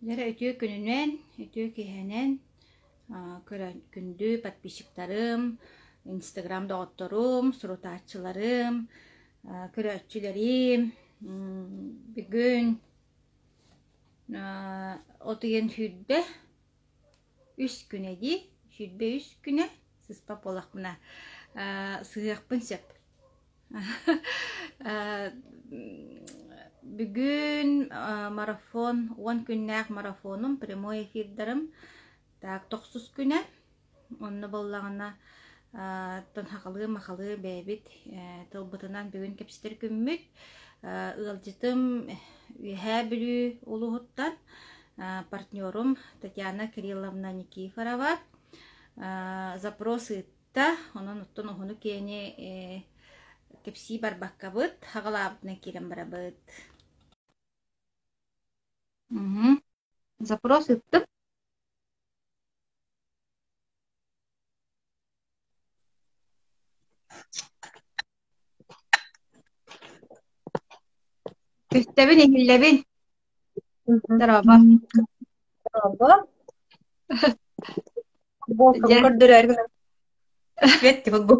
Дьэ үтүө күнүнэн, үтүө киэһэнэн күндү подписчиктарым, инстаграм доҕотторум, сурутааччыларым, көрөөччүлэрим бүгүн от ыйын 23 күнэ дии, 23 күнэ сыспат буоллахпына сыһыахпын сөп. Бүгүн марафон, 10 күннээх марафонум, прямой эфирдарым так тохсус күнэ. Онно буоллаҕына тон хахалыы-махалыы бэйэбит тылбытынан бүгүн кэпсэтэр күммүт. Ыалдьытым Үөһээ Бүлүү улууһуттан партнерум Татьяна Кирилловна Никифорова запрос ыытта. Онон оттон уһуну-киэҥи кэпсии барбаккабыт, хаҕалаабытынан киирэн барабыт. Запрос ыыттым. Көстөбүн, иһиллэбин. Дорообо. Дорообо. Футболкабын көрдөрөөрү гынан. Бэт футбол.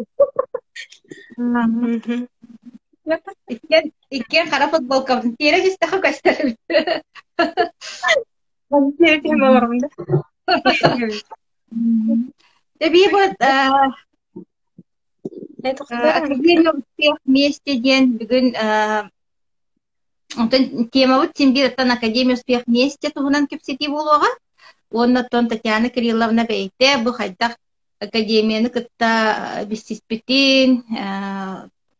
Иккиэн иккиэн хара футболкабытын тиэрэ түстэххэ көстөр эбит. Тиэрэ түһэн олоробун да. Тэбии бу Академия успех вместе диэн бүгүн онтон темабыт син биир оттон Академия успех вместе туһунан кэпсэтии буолуоҕа. Уонна оттон Татьяна Кирилловна бэйэтэ бу хайдах академияны кытта билсиспитин,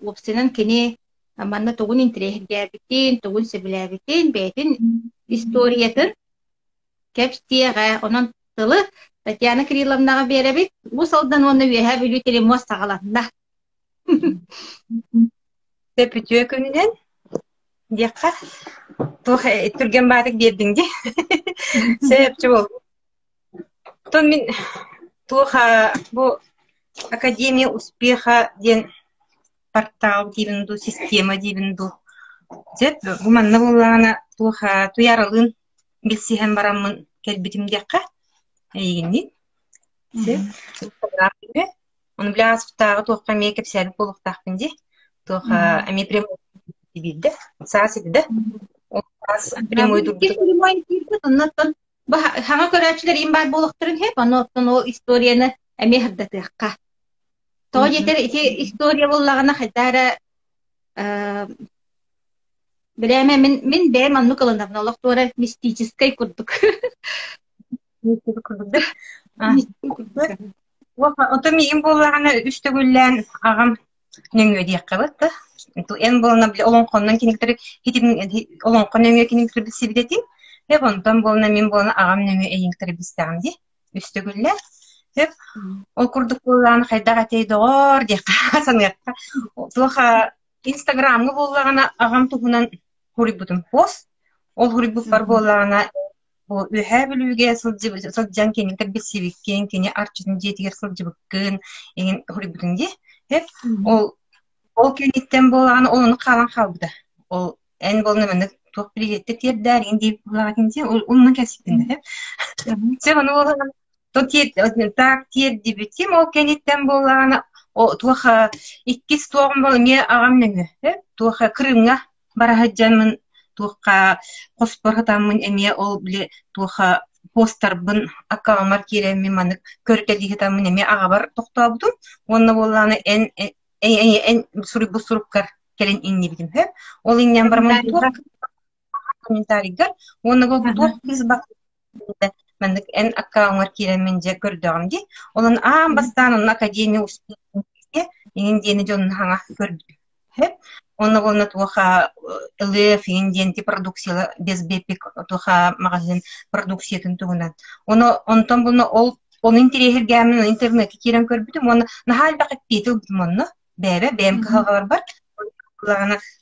уопсайынан кини манна тугун интэриэһиргээбитин, тугун сөбүлээбитин, бэйэтин историятын кэпсиэҕэ. Онон тылы Татьяна Кирилловнаҕа биэрэбит. Уус Алдан уонна Үөһээ Бүлүү телемост саҕаланна. Сөп үтүө күнүнэн диэххэ туох түргэн баатык биэрдиҥ дии. Сөп чуол. Оттон мин туох бу Академия успеха диэн портал диибин дуу, система диибин дуу. Сөп бу манна буоллаҕына туох Туйааралыын билсиһэн бараммын кэлбитим диэххэ эйигинниин. Сөп. Ону били ааспыттааҕы туохха эмиэ кэпсээбит буолуохтаахпын дии. Туох эмиэ прямой биирдэ. Саас этэ да. Ол саас прямой турбут. Оннуттан бу хаҥа көрөөччүлэр им баар буолуохтарын сөп, ону оттон ол историяны эмиэ сырдатыахха. Тоҕо диэтэр ити история буоллаҕына хайдах эрэ Билээмэ мин мин бэйэм оннук ылынабын олох туора мистическэй курдук. Мистика курдук да? Оттон миигин буоллаҕына үс төгүллээн аҕам нөҥүө диэххэ да. Эн буолна били олоҥхоннон киниктери олоҥхо нөҥүө киниктери билсибит этим. Эп онтон буолна мин буолна аҕам нөҥүө эйиҥтери билстэҕим дии. Үс төгүллээх. Сөп. Ол курдук буоллаҕына хайдах этэй доҕоор диэххэ саныахха. Туох Инстаграмҥа буоллаҕына аҕам туһунан суруйбутум пост. Ол суруйбуппар буоллаҕына бу Үөһээ Бүлүүгэ сылдьан кинини билсибиккин, кини Арчытын дьиэтигэр сылдьыбыккын эҥин суруйбутуҥ дии. Ол ол кэнниттэн буоллаҕына ол ону хаалан хаалбыта. Ол эн буолна маннык туох билиэттэ тиэрдээр иҥин диэбит буоллаҕа дии оннун кэлситтин да. Сөп ону буоллаҕына Так тиэрдибитим, ол кэнниттэн буоллаҕына туох иккис туоҕум буолла эмиэ аҕам нөҥүө туох Крымҥа бара сылдьаммын туохха хоспор сытаммын эмиэ ол били туох постарбын аккаунмар киирэммин маннык көрүтэлии сытаммын эмиэ аҕабар тохтообутум уонна буоллаҕына эн эн суруйбут суруккар кэлин иҥнибитим сөп ол иҥнэн бараммын туох комментарийгар уонна бу туох кыыс Маннык эн аккауҥҥар киирэммин дьэ көрдөҕүм дии. Онон аан бастаан онно Академия успеха иҥин диэни дьонун хаҥа көрдүм. Онно уонна туоха ЛФ иҥин диэн ти продукцияла без бепик туоха маҕаһыын продукциятын туһунан. Ону онтон буна ол ону интэриэһиргээммин интернетке киирэн көрбүтүм уонна наһаа элбэх эппиэти ылбытым онно. Бэйэбэ бэйэм кыһалҕаларбар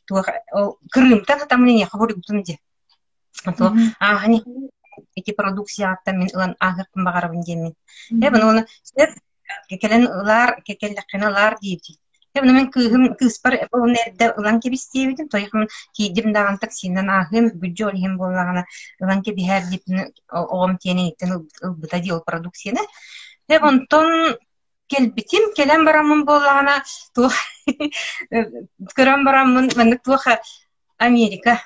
туох ол Крымтан хатаммын эйиэхэ хоруйбутум дии. Ааһан ити продукцияттан мин ылан ааһыахпын баҕарабын диэммин. Э, уонна сөп кэлэн ылаар, кэллэххинэ ылаар диэбитим. Онно мин кыыһым кыыспар уонна эрдэ ылан кэбистиэбитим, тойхум тиийдим даҕаны таксинан ааһыам, бүддьү ол иһин буоллаҕына ылан кэбиһээр диэбитин оҕом тиэнэйиттэн ылбыта дии ол продукцияны. Дьэ онтон кэлбитим, кэлэн бараммын буоллаҕына туох көрөн бараммын маннык туох Америка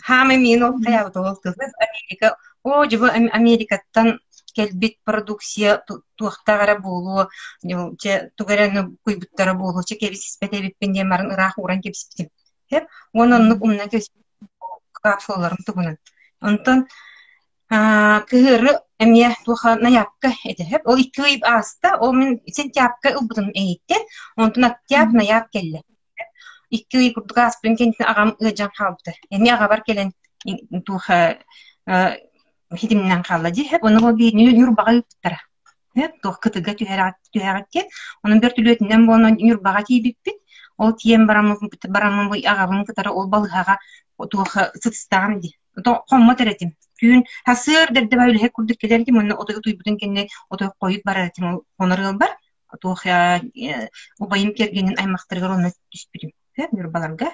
Хаамай миигин ол хайаабыт ол тылы Америка оо дьэ бу Америкаттан кэлбит продукция туохтаах эрэ буолуо дьэ тугу эрэ куйбуттара буолуо чэ кэбиспэт эбиппин диэн баран ыраах ууран кэбиспитим уонна оннук умнан кэбиспитим капсулаларын туһунан онтон кыһыары эмиэ туоха ноябка этэ ол икки ый ааста ол мин сентябрьга ылбытым эйиттэн онтон октябрь ноябрь кэллэ Икки ый курдук ааспытын кэнниттэн аҕам ыалдьан хаалбыта. Эмиэ аҕабар кэлэн туох хитимнэн хаалла дии. Ону ол биир Ньурбаҕа ыыппыттара. Туох кытыга түһэҕит диэн. Онон бөртүлүөтүнэн буолан Ньурбаҕа тиийбиппит. Ол тиийэн бараммын бараммын аҕабын кытары ол балыыһаҕа туох сытыстаҕым дии. Хоммот эрэ этим. Түүн сарсыарда эрдэ үлэһит курдук кэлэр этим уонна отой утуйбутун кэннэ отой хойут барар этим ол хонор ыалбар. Туох убайым кэргэнин аймахтарыгар онно түспүтүм Ньурбаларга.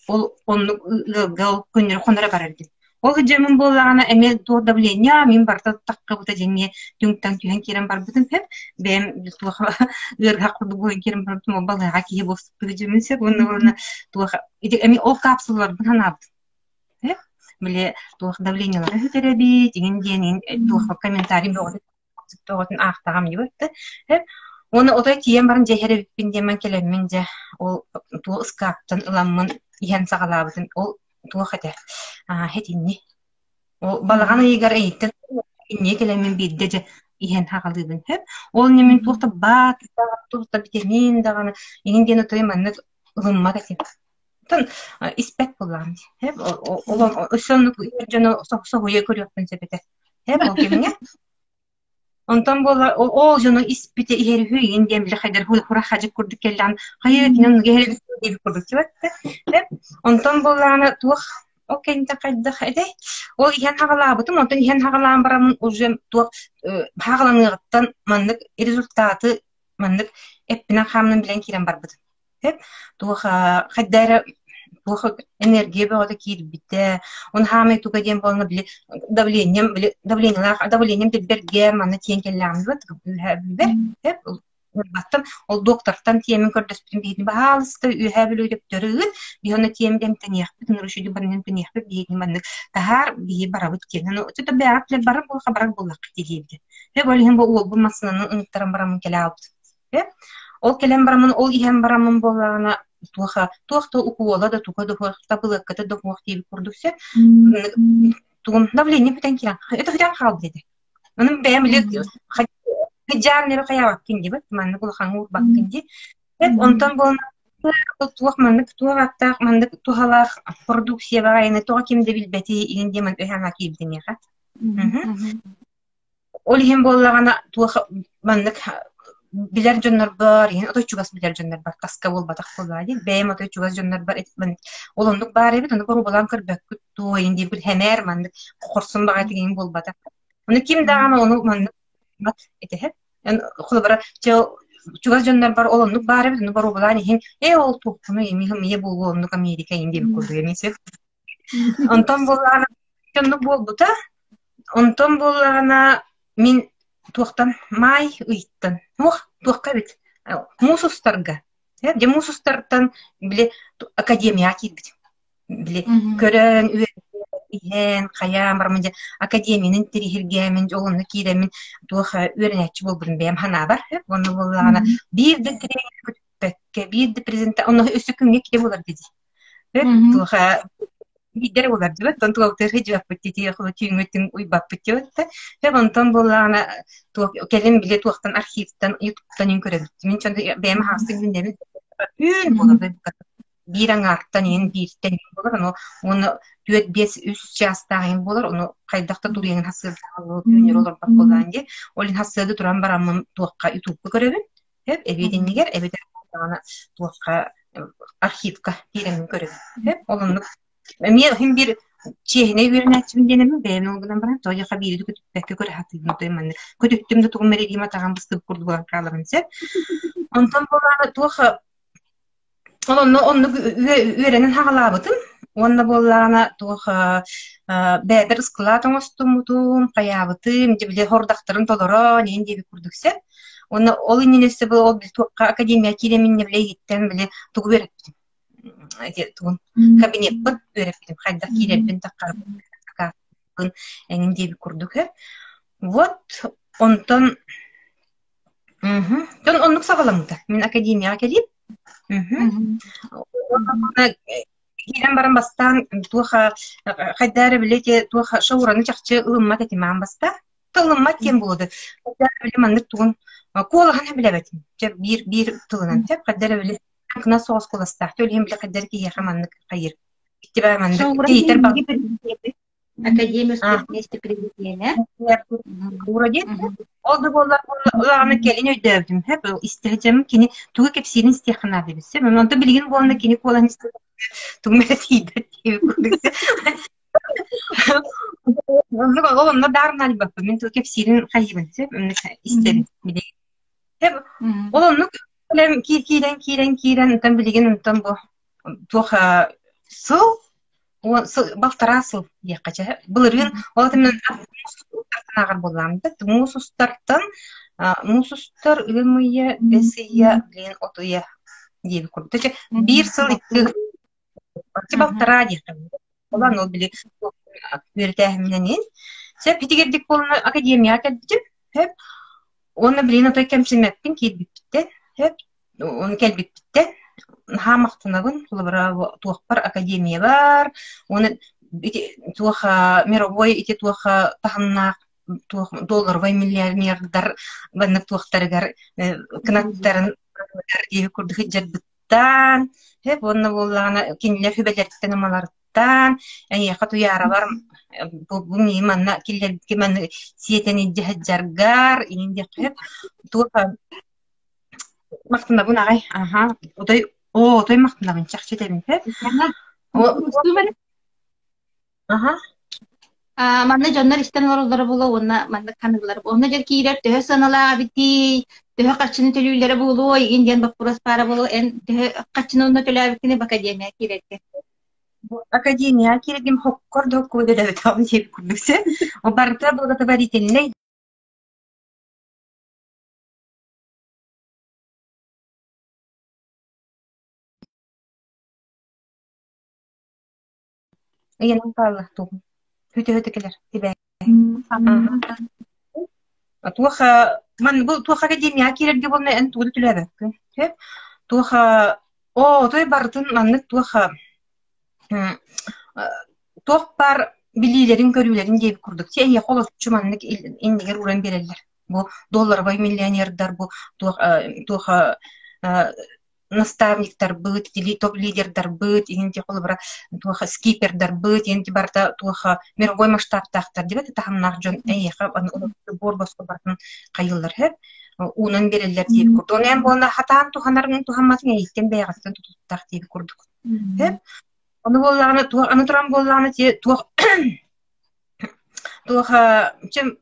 Ол оннук ыалга ол көннөрү хоноро барар этим. Ол дьиэмин буоллаҕына эмиэ туох давление мин барыта таххыбыта дьиҥҥэ түҥтэн түһэн киирэн барбытым сөп. Бэйэм туох ыарыһах курдук буолан киирэн барбытым ол балыыһаҕа киһи буолсуппут дьиэмин сөп. Уонна уонна туох ити эмиэ ол капсулаларбын санаабытым. Били туох давлениелара сүтэрэбит, иҥин диэн туох комментарий бөҕөтө тоҕотун аахтаҕам дии Уонна отой тиийэн баран дьэ иһэр эбиппин диэммин кэлэммин дьэ ол туох ыскааптан ыламмын иһэн саҕалаабытым ол туох этэ аа итинни ол балаҕан ыйыгар эйиттэн инньэ кэлэммин биирдэ дьэ иһэн хаҕалыыбын сөп ол инньэ мин туох да баат туох да витамин даҕаны иҥин диэн отой маннык ылыммат этим Оттон испэт буоллаҕым дии. Ол өссө оннук дьону соһуйа көрүөхпүн сөп этэ. Ол кэмҥэ. Онтон буолла ол дьону испитэ иһэр үһү игин диэн били хайдар хура хадьык курдук кэллэҕин хайа кинин оннук иһэр диэбит курдук тибэтте. Онтон буоллаҕына туох ол кэнниттэн хайдах этэй? Ол иһэн хаҕалаабытым, онтон иһэн хаҕалаан бараммын уже туох хаҕаланыаҕыттан маннык результаты маннык эппинэн-хааммынан билэн киирэн барбытым. Туох хайда эрэ туох энергия бөҕөтө киирбитэ, он хаамай туга диэн буолла били давлением били давлениелаах давлением бэргэ манна тиийэн кэллэҕим үөһээ Бүлүүбэр ол доктортан тиэмин көрдөспүтүм биһигини баһаалыста Үөһээ Бүлүү төптөрү ыыт биһи онно тиэмин эмтэниэхпит нырышыйды баран эмтэниэхпит биһигини маннык таһаар биһи барабыт диэн ну это бэҕэт барар буолха барар буоллахха диэбитэ ол иһин бу уолбун массыынаны ыҥыттаран бараммын кэлэ аалбытым Ол кэлэн бараммын, ол иһэн бараммын буоллаҕына, туоха туох да укуола да туга да суох, табылыакката да суох диэбит курдук сөп. Тугум давление бүтэн киирэн, это бүтэн хаалбыт этэ. Ону бэйэм били кыдьаан эрэ хайаабаккын диэбит, маннык улахаҥҥа уурбаккын дии. Онтон буолан туох маннык туох ааттаах маннык туһалаах продукция баҕайыны тоҕо ким да билбэтий иһин диэн өһөҥ киирбитэ миэхэ. Ол иһин буоллаҕына туох маннык билэр дьоннорбор иһин отой чугас билэр дьоннорбор таска буолбатах буоллаҕа дии бэйэм отой чугас дьоннорбор ол оннук баар эбит ону боруобалаан көрбөккүт дуо иһин диэбит хэмээр маннык хорсун баҕайытык иһин буолбатах ону ким даҕаны ону маннык этэһэ холобура чугас дьоннорбор ол оннук баар эбит ону боруобалаан иһин ээ ол туохпунуй эмиэ буолуо оннук Америка иһин диэбит курдук эмиэ сөп Онтон буоллаҕына оннук буолбута. Онтон буоллаҕына мин туохтан маай ыйыттан туох туохха эбит муус устарга дьэ муус устартан били академияҕа киирбитим. Били көрөн иһэн хайаан бараммын дьэ академияны интэриэһиргээммин ол онно киирэммин туох үөрэнээччи буолбутум бэйэм санаабар уонна буоллаҕына биир да тренер көтүппэккэ биир да презента онно өссө күҥҥэ киирэ буолар дии Туоха биирдэр буолар дьыбат, онтон туолтыыр дьыбаппыт дии түүҥҥүтүн уйбаппыт дьыбат да. Онтон буоллаҕына туох кэлин били туохтан архивтан ютубтан иҥ көрөбүт. Мин чон бэйэм аһаҕастык билинэбин. Түүн буолар биир аҥаартан иһин бииртэн иһин буолар ону уонна түөрт биэс үс чаастаах иһин буолар ону хайдах да туруйаҥын хасыардаах түүннэри олорбот буоллаҕын дии ол иһин хасыады туран бараммын туохха ютубка көрөбүн Сөп, эбиэдинньигэр эбэтэр буоллаҕына туохха архивка киирэммин көрөбүн. Сөп, ол оннук эмиэ иһин биир Чиэһинэй үөрэнээччибин диэн эмин бэйэм ол гынан баран тоҕо диэххэ биири да көтүппэккэ көрө сатыыбын той маннык көтүттүм да тугум эрэ илиим атаҕым быстыбыт курдук буолан хаалабын сөп. Онтон буолаары туох ол онно оннук үөрэнэн хаҕалаабытым уонна буоллаҕына туох бэйэбэр ыскылаат оҥостуммутум, хайаабытым, дьэ били хордахтарын толорон иһин диэбит курдук сөп. Уонна ол иннинэ өссө бу ол туохха академия киирэмин иннинэ били иһиттэн били тугу үөрэппитим тугун кабинеппын үөрэппитим хайдах киирэрбин таххарбын эҥин диэбит курдук э вот онтон Дьон оннук саҕаламмыта. Мин академияҕа кэлиим. Киирэн баран бастаан туох хайда эрэ били ити туох шаураны чахчы ылыммат этим аан бастаан. Ылыммат диэн буолуо. Хайда эрэ били маннык тугун куолаһын билэбэтим. Чэ биир биир тылынан чэ хайда эрэ били кына соҕус куоластаах. Ол иһин били хайда эрэ киһиэхэ маннык хайыыр. Ити маннык Шаура тиитэр диэн Академия успех вместе президенэ. Ура диэн. Ол да буоллар улаҕаны кэлин өйдөөбүтүм. Хэп истэһэдьэм кини тугу кэпсиирин истиэххэ наада эбит. Онтон билигин буолна кини куолаһын истэ тугу эрэ тиийбэт диэбит курдук. Оннук ол онно даарын албаппын. Мин тугу кэпсиирин хайыыбын истэбин билигин. Ол оннук киирэн киирэн киирэн онтон билигин онтон бу туох сыл балтараа сыл диэххэ чэ былырыын ол этимнэн ааҕар буоллаҕым да муус устартан муус устар ыам ыйа бэс ыйа билигин от ыйа диэбит курдук чэ биир сыл икки балтараа диэххэ Олан ол били үөрэтээһиминэн сөп итигирдик буолан академияҕа кэлбитим сөп уонна билигин отой кэмсиммэппин киирбиппиттэн сөп Ону кэлбиппиттэн наһаа махтанабын. Холобура, туохпар академиябар уонна ити туох мировой ити туох таһымнаах туох долларовай миллионердар маннык туохтарыгар кынаттарын диэки курдук сылдьарбыттан һэп уонна буоллаҕына кинилэр сүбэлэриттэн амаларыттан эйиэхэ туйаарабар бу бу миигин манна киллэрбиккин манна сиэтэн илдьэ сылдьаргар иҥин диэххэ сөп туох Махтанабын аҕай, аһа, отой оо, отой махтанабын чахчы этэбин сөп. Аһа. Манна дьоннор истэн олороллоро буолуо уонна маннык ханыыллар. Онно дьэ киирэр төһө сыаналаах эбитий, төһө харчыны төлүүллэрэ буолуой игин диэн боппуруос баара буолуо. Эн төһө харчыны онно төлөөбүккүнүй бу академия киирэргэ? Бу академияҕа киирэргим хоккор да хоккуга төлөөбүтэҕим диэбит курдук сөп. Барыта благотворительнай Ыйанан хаалла тугун Хүтэ-хүтэ кэлэр тибээ. Туох ман бу туох академияҕа киирэргэ буолна эн тугу да төлөөбөккүн. Сөп. Туох оо отой барытын маннык туох туох баар билиилэрин-көрүүлэрин диэбит курдук. Ти эйиэхэ олоччу маннык иннигэр ууран биэрэллэр. Бу долларовай миллионердар бу туох туох наставниктарбыт, топ-лидердарбыт, иһин холобура туох скипердарбыт, иһин барыта туох мировой масштабтаахтар диэбэт таһымнаах дьон эйиэхэ буор босхо барытын хайыыллар һэ уунан биэрэллэр диэбит курдук. Онон буолла хатаан туһанарын туһамматын эйиттэн бэйэҕиттэн тутулуктаах диэбит курдук. Ону буоллаҕына туох аны туран буоллаҕына туох туох чем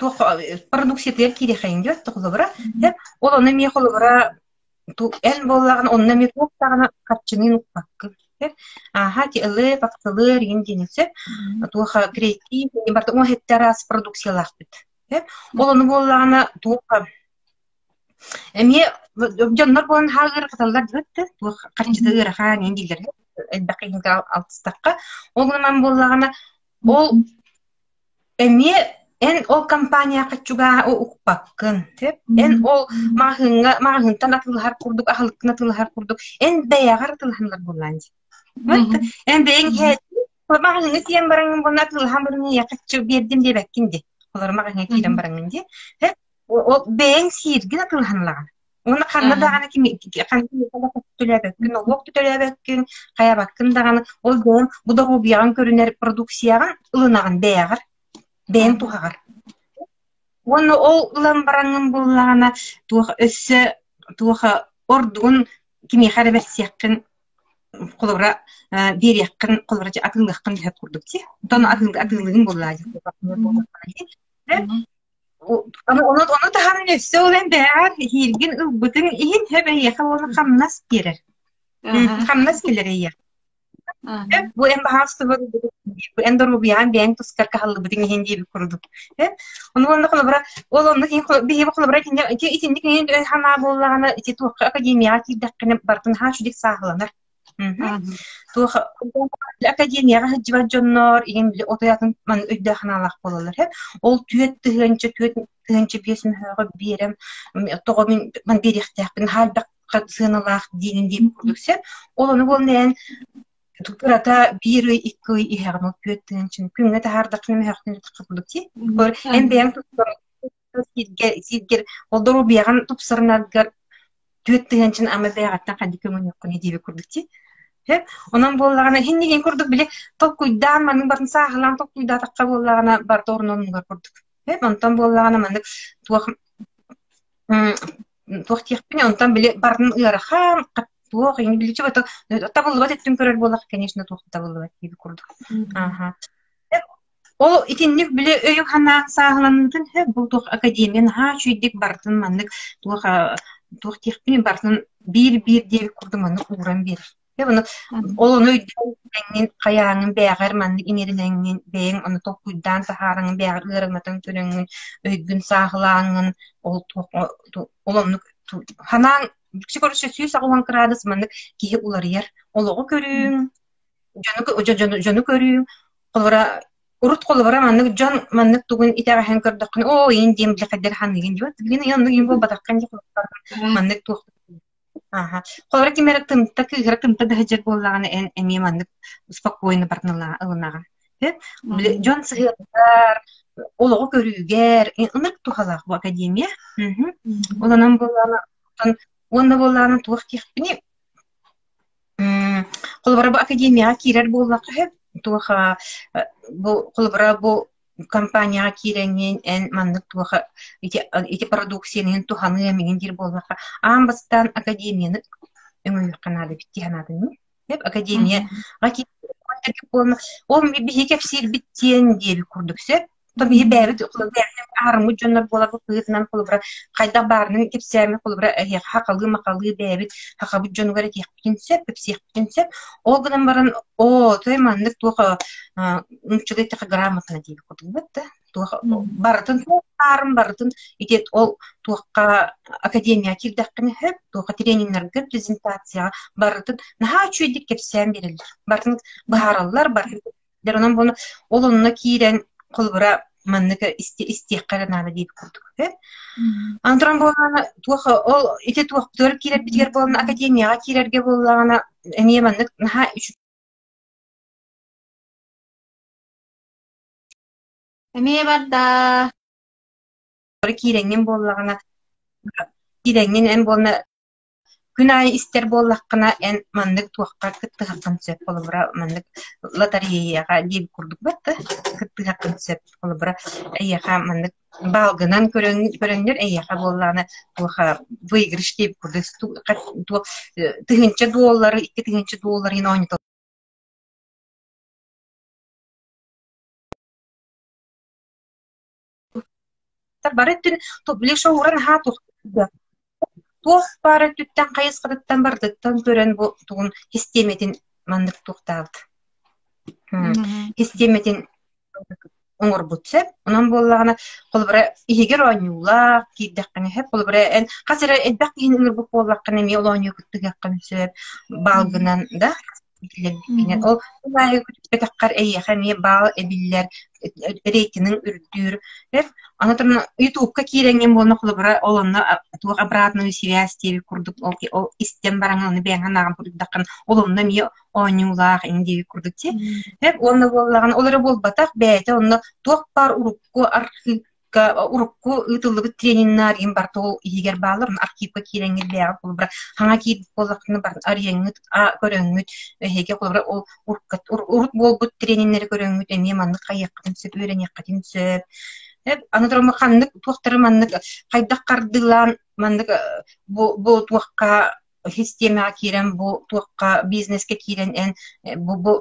туох продукциятыгар киириэхэйин диэт холобура ол ону эмиэ холобура эн буоллаҕына онно эмиэ туох даҕаны харчыны укпаккын ааха ти ылы бактылыр игин диэн сөп туох креатив барыта уон хэттэ араас продукциялаахпыт ол ону буоллаҕына туох эмиэ дьоннор буолан хаал ыарахаталлар диэбит да туох харчыта ыарахан иин дииллэр элбэх киһиҥҥэ алтыстахха ол гынан буоллаҕына ол Эмиэ эн ол компанияҕа чугаһа укпаккын, сөп? Эн ол маҕаһыыҥҥа маҕаһыынтан атыылаһар курдук, аһылыккын атыылаһар курдук, эн бэйэҕэр атыылаһаннар буоллаҕын дии. Эн бэйэҥ иһээччи, маҕаһыыҥҥа тиийэн бараҥҥын уонна атыылаһан баран эйиэхэ биэрдим диэбэккин дии. Олор маҕаһыыҥҥа киирэн бараҥҥын дии. Ол бэйэҥ сииргин атыылаһан ылаҕын. Уонна ханна даҕаны ханна төлөөбөккүн, нолуок да төлөөбөккүн, хайабаккын даҕаны, ол бэйэҥ бу доруобуйаҕын көрүнэр продукцияҕын ылынаҕын бэйэҕэр, бэйэҥ туһаҕар. Уонна ол ылан бараҥҥын буоллаҕына, туох өссө туох ордугун кимиэхэ эрэ бэрсиэххин. Холобура, биэриэххин, холобура, атыылыаххын сөп курдук дии. Онтон атыылыгын буоллаа дии. Ону, ону таһынан өссө ол эн бэйэҕэр эһиилгин ылбытыҥ иһин сөп эһиэхэ уонна хамнас биэрэр. Хамнас кэлэр эйиэхэ. Бу эн баһаалыстыбар бу эн доруобуйаҕын бэйэҥ тускар кыһаллыбытыҥ иһин диэбит курдук. Ону уонна холобура, ол оннук иһин биһиги холобура итинник итинник иһин санаа буоллаҕына ити туохха академияҕа киирдэххинэ барытын наһаа үчүгэй сааһыланар. Туох академияҕа сылдьыбат дьоннор иһин били отой атын маны өйдөөх санаалаах буолаллар. Ол 4 тыһыынча 4 тыһыынча 5 мөһөөҕө биэрэм тоҕо мин ман биэриэхтээхпин наһаа элбэх сыаналаах диинин диэбит курдук сөп. Ол ону буолан эн кырата биир ый, 2 ый иһэҕин, ол 4 тыһыынчаны күҥҥэ таһаардаххына мөһөөхтүн курдук дии. Эн бэйэҥ сиргэр, сиргэр ол доруобуйаҕын тупсарынаргар 4 тыһыынчаны ама бэйэҕиттэн ханнык көҥөнүөххүнүй диэбит курдук дии. Сөп. Онон буоллаҕына иһин курдук били толкуйдаан маннык барын сааһылаан толкуйдаатахха буоллаҕына барыта орун оннугар курдук. Сөп. Онтон буоллаҕына маннык туох туох диэхпиний, онтон били барын ыарахан, туох иҥ били чего табыллыбат өттүн көрөр буоллах, конечно, туох да табыллыбат диэбит курдук. Аха. Ол итинник били өйүҥ-санааҥ сааһыланыытын сөп, бу туох академия наһаа үчүгэйдик барытын маннык туох туох диэхпиний, барытын биир-биир диэбит курдук маннык ууран биэрэр. Дьэ ону ол ону өйдөөн тэҥҥин хайааҥҥын бэйэҕэр маннык иҥэринэҥҥин бэйэҥ ону толкуйдаан таһаараҥҥын бэйэҕэр ыараҥнатан көрөҥҥүн өйгүн сааһылааҥҥын ол туох ол оннук санааҥ үксү көрүсэ 180 кыраадыс маннык киһи уларыйар. Олоҕу көрүүҥ, дьону дьону дьону көрүүҥ, холобура урут холобура маннык дьон маннык тугун итэҕэһин көрдөххүнэ оо иин диэн били хайдах ханыыгын диэбит билигин оннук иин буолбатаххын дии маннык туох Ааһа. Холобура, ким эрэ тымта, кыыһыра тымта да сылдьар буоллаҕына, эн эмиэ маннык спокойно барытын ылынаҕын. Сөп? Били дьон сыһыаныгар, олоҕу көрүүгэр ынырык туһалаах бу академия. Мгм. Ол онон буоллаҕына, уонна буоллаҕына туох диэхпиний, холобура, бу академияҕа киирэр буоллахха сөп, туох бу холобура бу компанияҕа киирэҥҥин эн маннык туоха ити ити продукцияны туһаныам иҥин диир буоллахха аан бастаан академияны өҥөйүөххэ наада эбит дии санаатым мин. Сөп академияҕа киирэн ол биһиги кэпсиирбит диэн диэбит курдук сөп. То биһи бэйэбит аарыммыт дьоннор буоларбыт быһыытынан холобура хайдах баарынан кэпсээммит холобура эһиэхэ хахалыы-махалыы бэйэбит хахабыт дьонугар этиэхпитин сөп, кэпсиэхпитин сөп. Ол гынан баран оо, той маннык туох нууччалыы эттэххэ грамотно диэбит курдук да туох барытын туох баарын барытын ити ол туохха академияҕа киирдэххинэ сөп, туохха трениннэргэ, презентацияҕа барытын наһаа үчүгэйдик кэпсээн биэрэллэр. Барытын быһаараллар, барытын Онон буолла ол онно киирэн холобура маннык истиэххэ эрэ наада диэбит курдук үһү. Аны туран буоллаҕына туох ол ити туохпутугар киирэрбитигэр буоллаҕына академияҕа киирэргэ буоллаҕына эмиэ маннык наһаа үчүгэй Эмиэ барда. Киирэҥҥин буоллаҕына киирэҥҥин эн буолна Күн аайы истэр буоллаххына, эн маннык туохха кыттыһаххын сөп, холобура, маннык лотереяҕа диэбит курдук барда, кыттыһаххын сөп, холобура, эйиэхэ маннык баалгынан көрөн көрөннөр эйиэхэ буоллаҕына туох выигрыш диэбит курдук туох $1000, $2000 иһин оонньотоллор Бары өттүн били шоуран аһаа туох баар өттүттэн хайысхатыттан барытыттан көрөн бу тугун систиэмэтин маннык туохтаабыт. Систиэмэтин оҥорбут сөп. Онон буоллаҕына, холобура, иһигэр оонньуулаах киирдэххинэ сөп. Холобура, эн хас эрэ элбэх киһини ыҥырбыт буоллаххына эмиэ ол оонньуу кыттыһыаххын сөп. Баалгынан да Киллэрбиккинэн. Ол аайы көтүппэтэххэр эйиэхэ эмиэ баал эбиллэр, рейтиниҥ үрдүүр. Аны туран Ютубка киирэҥҥин буолна холобура ол онно туох обратную связь диэбит курдук ол ол истэн бараҥ ону бэйэҥ санааҕын суруйдаххына ол онно эмиэ оонньуулаах иҥ диэбит курдук дии. Уонна буоллаҕына ол эрэ буолбатах бэйэтэ онно туох баар урукку архыып урукку ыытыллыбыт трениннэр им барыта ол иһигэр бааллар, онно архивка киирэҥҥит бэйэҕит холобура хаҥа киирбит буоллаххына барытын арыйаҥҥыт көрөҥҥүт эһиги холобура ол урут буолбут трениннэри көрөҥҥүт эмиэ маннык хайыаххытын сөп, үөрэниэххитин сөп. Аны туран ханнык туохтары маннык хайдах хардыылаан маннык бу, бу туохха систиэмэҕэ киирэн бу туохха бизнескэ киирэн эн бу бу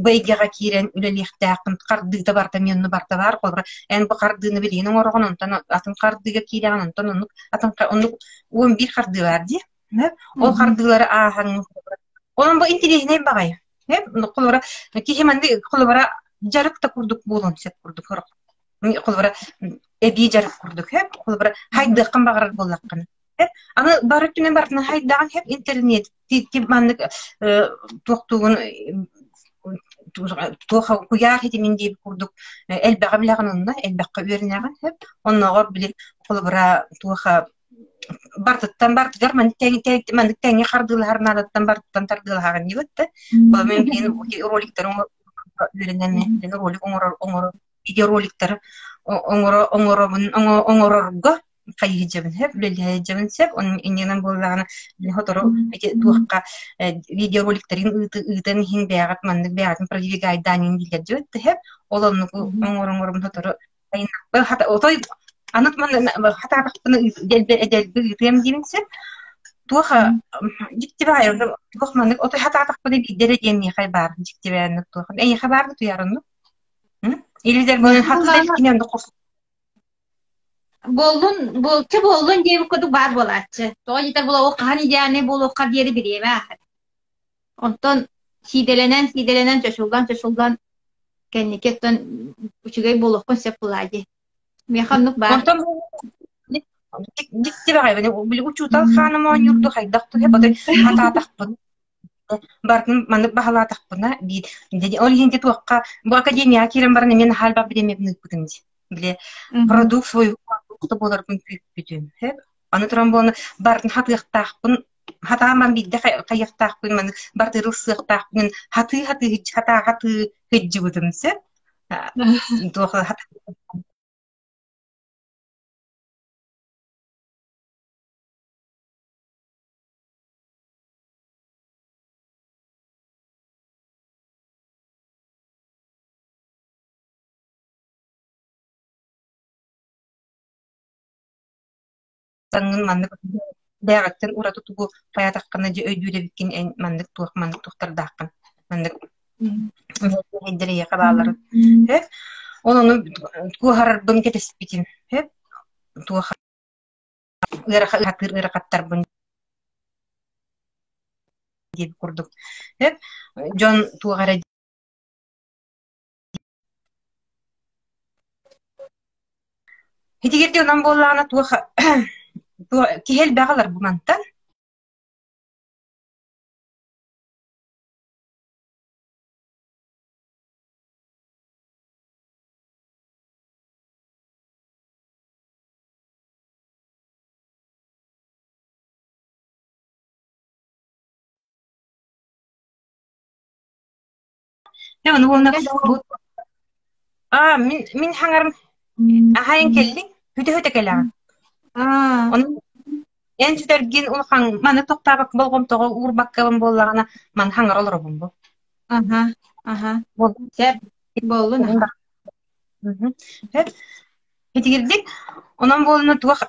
бу эйгэҕэ киирэн үлэлиэхтээххин хардыыта барыта эмиэ онно барыта баар холобура эн бу хардыыны билигин оҥороҕун онтон атын хардыыга киирэҕин онтон оннук атын оннук 11 хардыы баар дии ол хардыылары ааһан онон бу интириэһинэй баҕайы холобура киһи маннык холобура дьарык да курдук буолуон сөп курдук холобура эбии дьарык курдук холобура хайдыаххын баҕарар буоллаххына аны бары өттүнэн барытын хайдаҕын хэп интернет маннык туохтуугун туох куйаар хитимин диэбит курдук элбэҕи билэҕин онно элбэххэ үөрэнэҕин хэп оннооҕор били холобура туоха бартыттан бартыгар маннык маннык тэҥҥэ хардыылаһар наадаттан бартыттан тардыалаһаҕын диэбит да мен билин роликтары үөрэнэн ролик оҥорор оҥорор видеороликтары оҥоро оҥоробун оҥорорго хайыһыдьабын сөп үлэлэһэдьэбин сөп иннинэн буоллаҕына сотору ити туохха видеороликтарын ыытан иһин бэйэҕит маннык бэйэҕитин продвигайдаан дииллэр дьүөт сөп ол оннук оҥор-оҥорум сотору отой аны хатаатахпына дэлби ыытыам диибин сөп туох дьикти баҕайы туох маннык отой хатаатахпына биирдэ эрэ диэн миэхэ баар дьикти бэйэнник туох эйиэхэ баар да туйаар оннук Или Буоллун, буолчу буоллун диэбит курдук баар буолааччы. Тоҕо диэтэр була ол хаһан идеальнай буолуохха диэри бириэмэ ааһар. Онтон сиидэлэнэн, сиидэлэнэн, чочуллан, чочуллан кэнники оттон үчүгэй буолуоххун сөп буолаа дии. Миэхэ оннук баар. Онтон дьикти баҕайы били учуутал хааным оонньуурду хайдах туһэ отой хатаатахпын Барытын маннык баһылаатахпына биир ол иһин туохха бу академияҕа киирэн баран эмиэ наһаа элбэх бириэмэбин ыыппытым дии. Били продукт свой продукта буоларбын күүппүтүм. Аны туран буолан барытын хатыахтаахпын хатааман биирдэ хайыахтаахпын маны бартыыр ылсыахтаахпын хатыы-хатыы хатаа-хатыы сылдьыбытым сөп. Туох Таҥҥын маннык бэйэҕиттэн ураты тугу хайаатаххына дьэ өйдүүр эбиккин эн маннык туох маннык туохтардааххын маннык эйиэхэ баалларын сөп ол ону куоһарарбын кэтэспитим сөп туох ыарахан ыарахаттарбын диэбит курдук сөп дьон туох эрэ Итигирдии онон буоллаҕына туох киһи элбэҕи ылар бу мантан. Дьэ, ону уонна бу аа мин мин хаҥарым аһайан кэллиҥ хүтэ-хүтэ кэлэҕин. Аа. Ону эн сүтэргин улахан маны тохтообокко болҕомтоҕо уурбаккабын буоллаҕына маны хаҥара олоробун бу. Аха, аха. Сөп, буоллун аха. Сөп. Итигирдик онон буолуна туох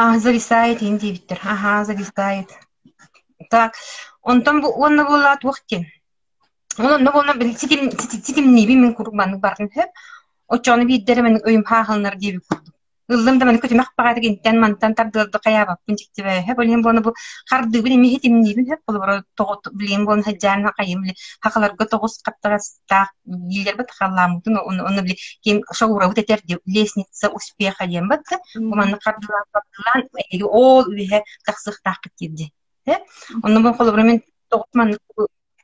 а зависает иһин диэбиттэр. Аһаа, зависает. Так, онтон бу уонна буолла туох диэн. Ол онно буолла били ситим ситимниибин мин куруук маннык бардым сөп. Оччоҕуна биирдэ эрэ маннык өйүм хааһыланар диэбит курдук. Ыллым да маннык көтүмэх баҕайытык интэн мантан тардыалды хайаабаппын дьиктибэ сөп. Ол иһин буолла бу хардыыбын эмиэ ситимниибин сөп. Холобура тоҕо билигин буолан сылдьаан хайым били хахаларга тоҕус хаптаҕастаах дииллэрбит халлааммытын ону ону били ким шоурабыт этэр лестница успеха диэн бат бу маннык хардыылаан хардыылаан эһиги ол үөһэ тахсыахтааххыт диир дии онно бу холобура мин тоҕус маннык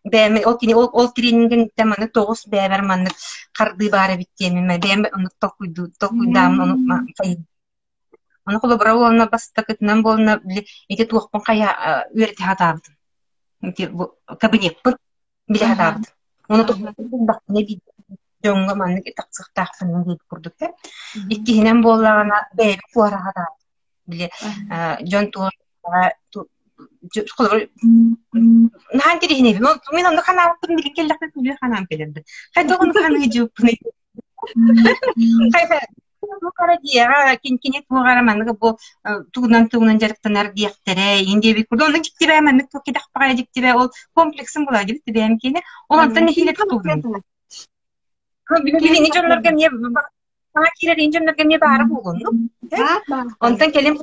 бэйэм ол кини ол ол тренингиттэн маннык тоҕус бэйэбэр маннык хардыы баар эбит диэмин бэйэм оннук толкуйдуу толкуйдааммын ону ону холобура уонна бастакытынан буолна били ити туохпун хайа үөрэтэ сатаабытым ити бу кабинеппын билэ сатаабытым Ону туһунан дьоҥҥо маннык тахсыахтаахпын диэбит курдук да. Иккиһинэн буоллаҕына бэйэбит куораһараат били дьон туох холобур наһаа интэриэһинэйбин. Мин онно ханаабыппын билин кэллэхпинэ күлүү ханаан кэлэрбин. Хайдах оннук ханыыдьыыппыный? Туох эрэ диэҕэ, кини туох эрэ маннык бу тугунан-тугунан дьарыктанар диэхтэрэ, иин диэбит курдук. Онно дьиктибэ маннык туох кэтэх баҕайы дьиктибэ ол комплексым буолаа дибит бэйэм киэнэ. Ол онтон нэһиилэ тутуллум. Билиҥҥи дьоннорго эмиэ саҥа киирэр иин дьоннорго эмиэ баара буолуоннук. Онтон кэлин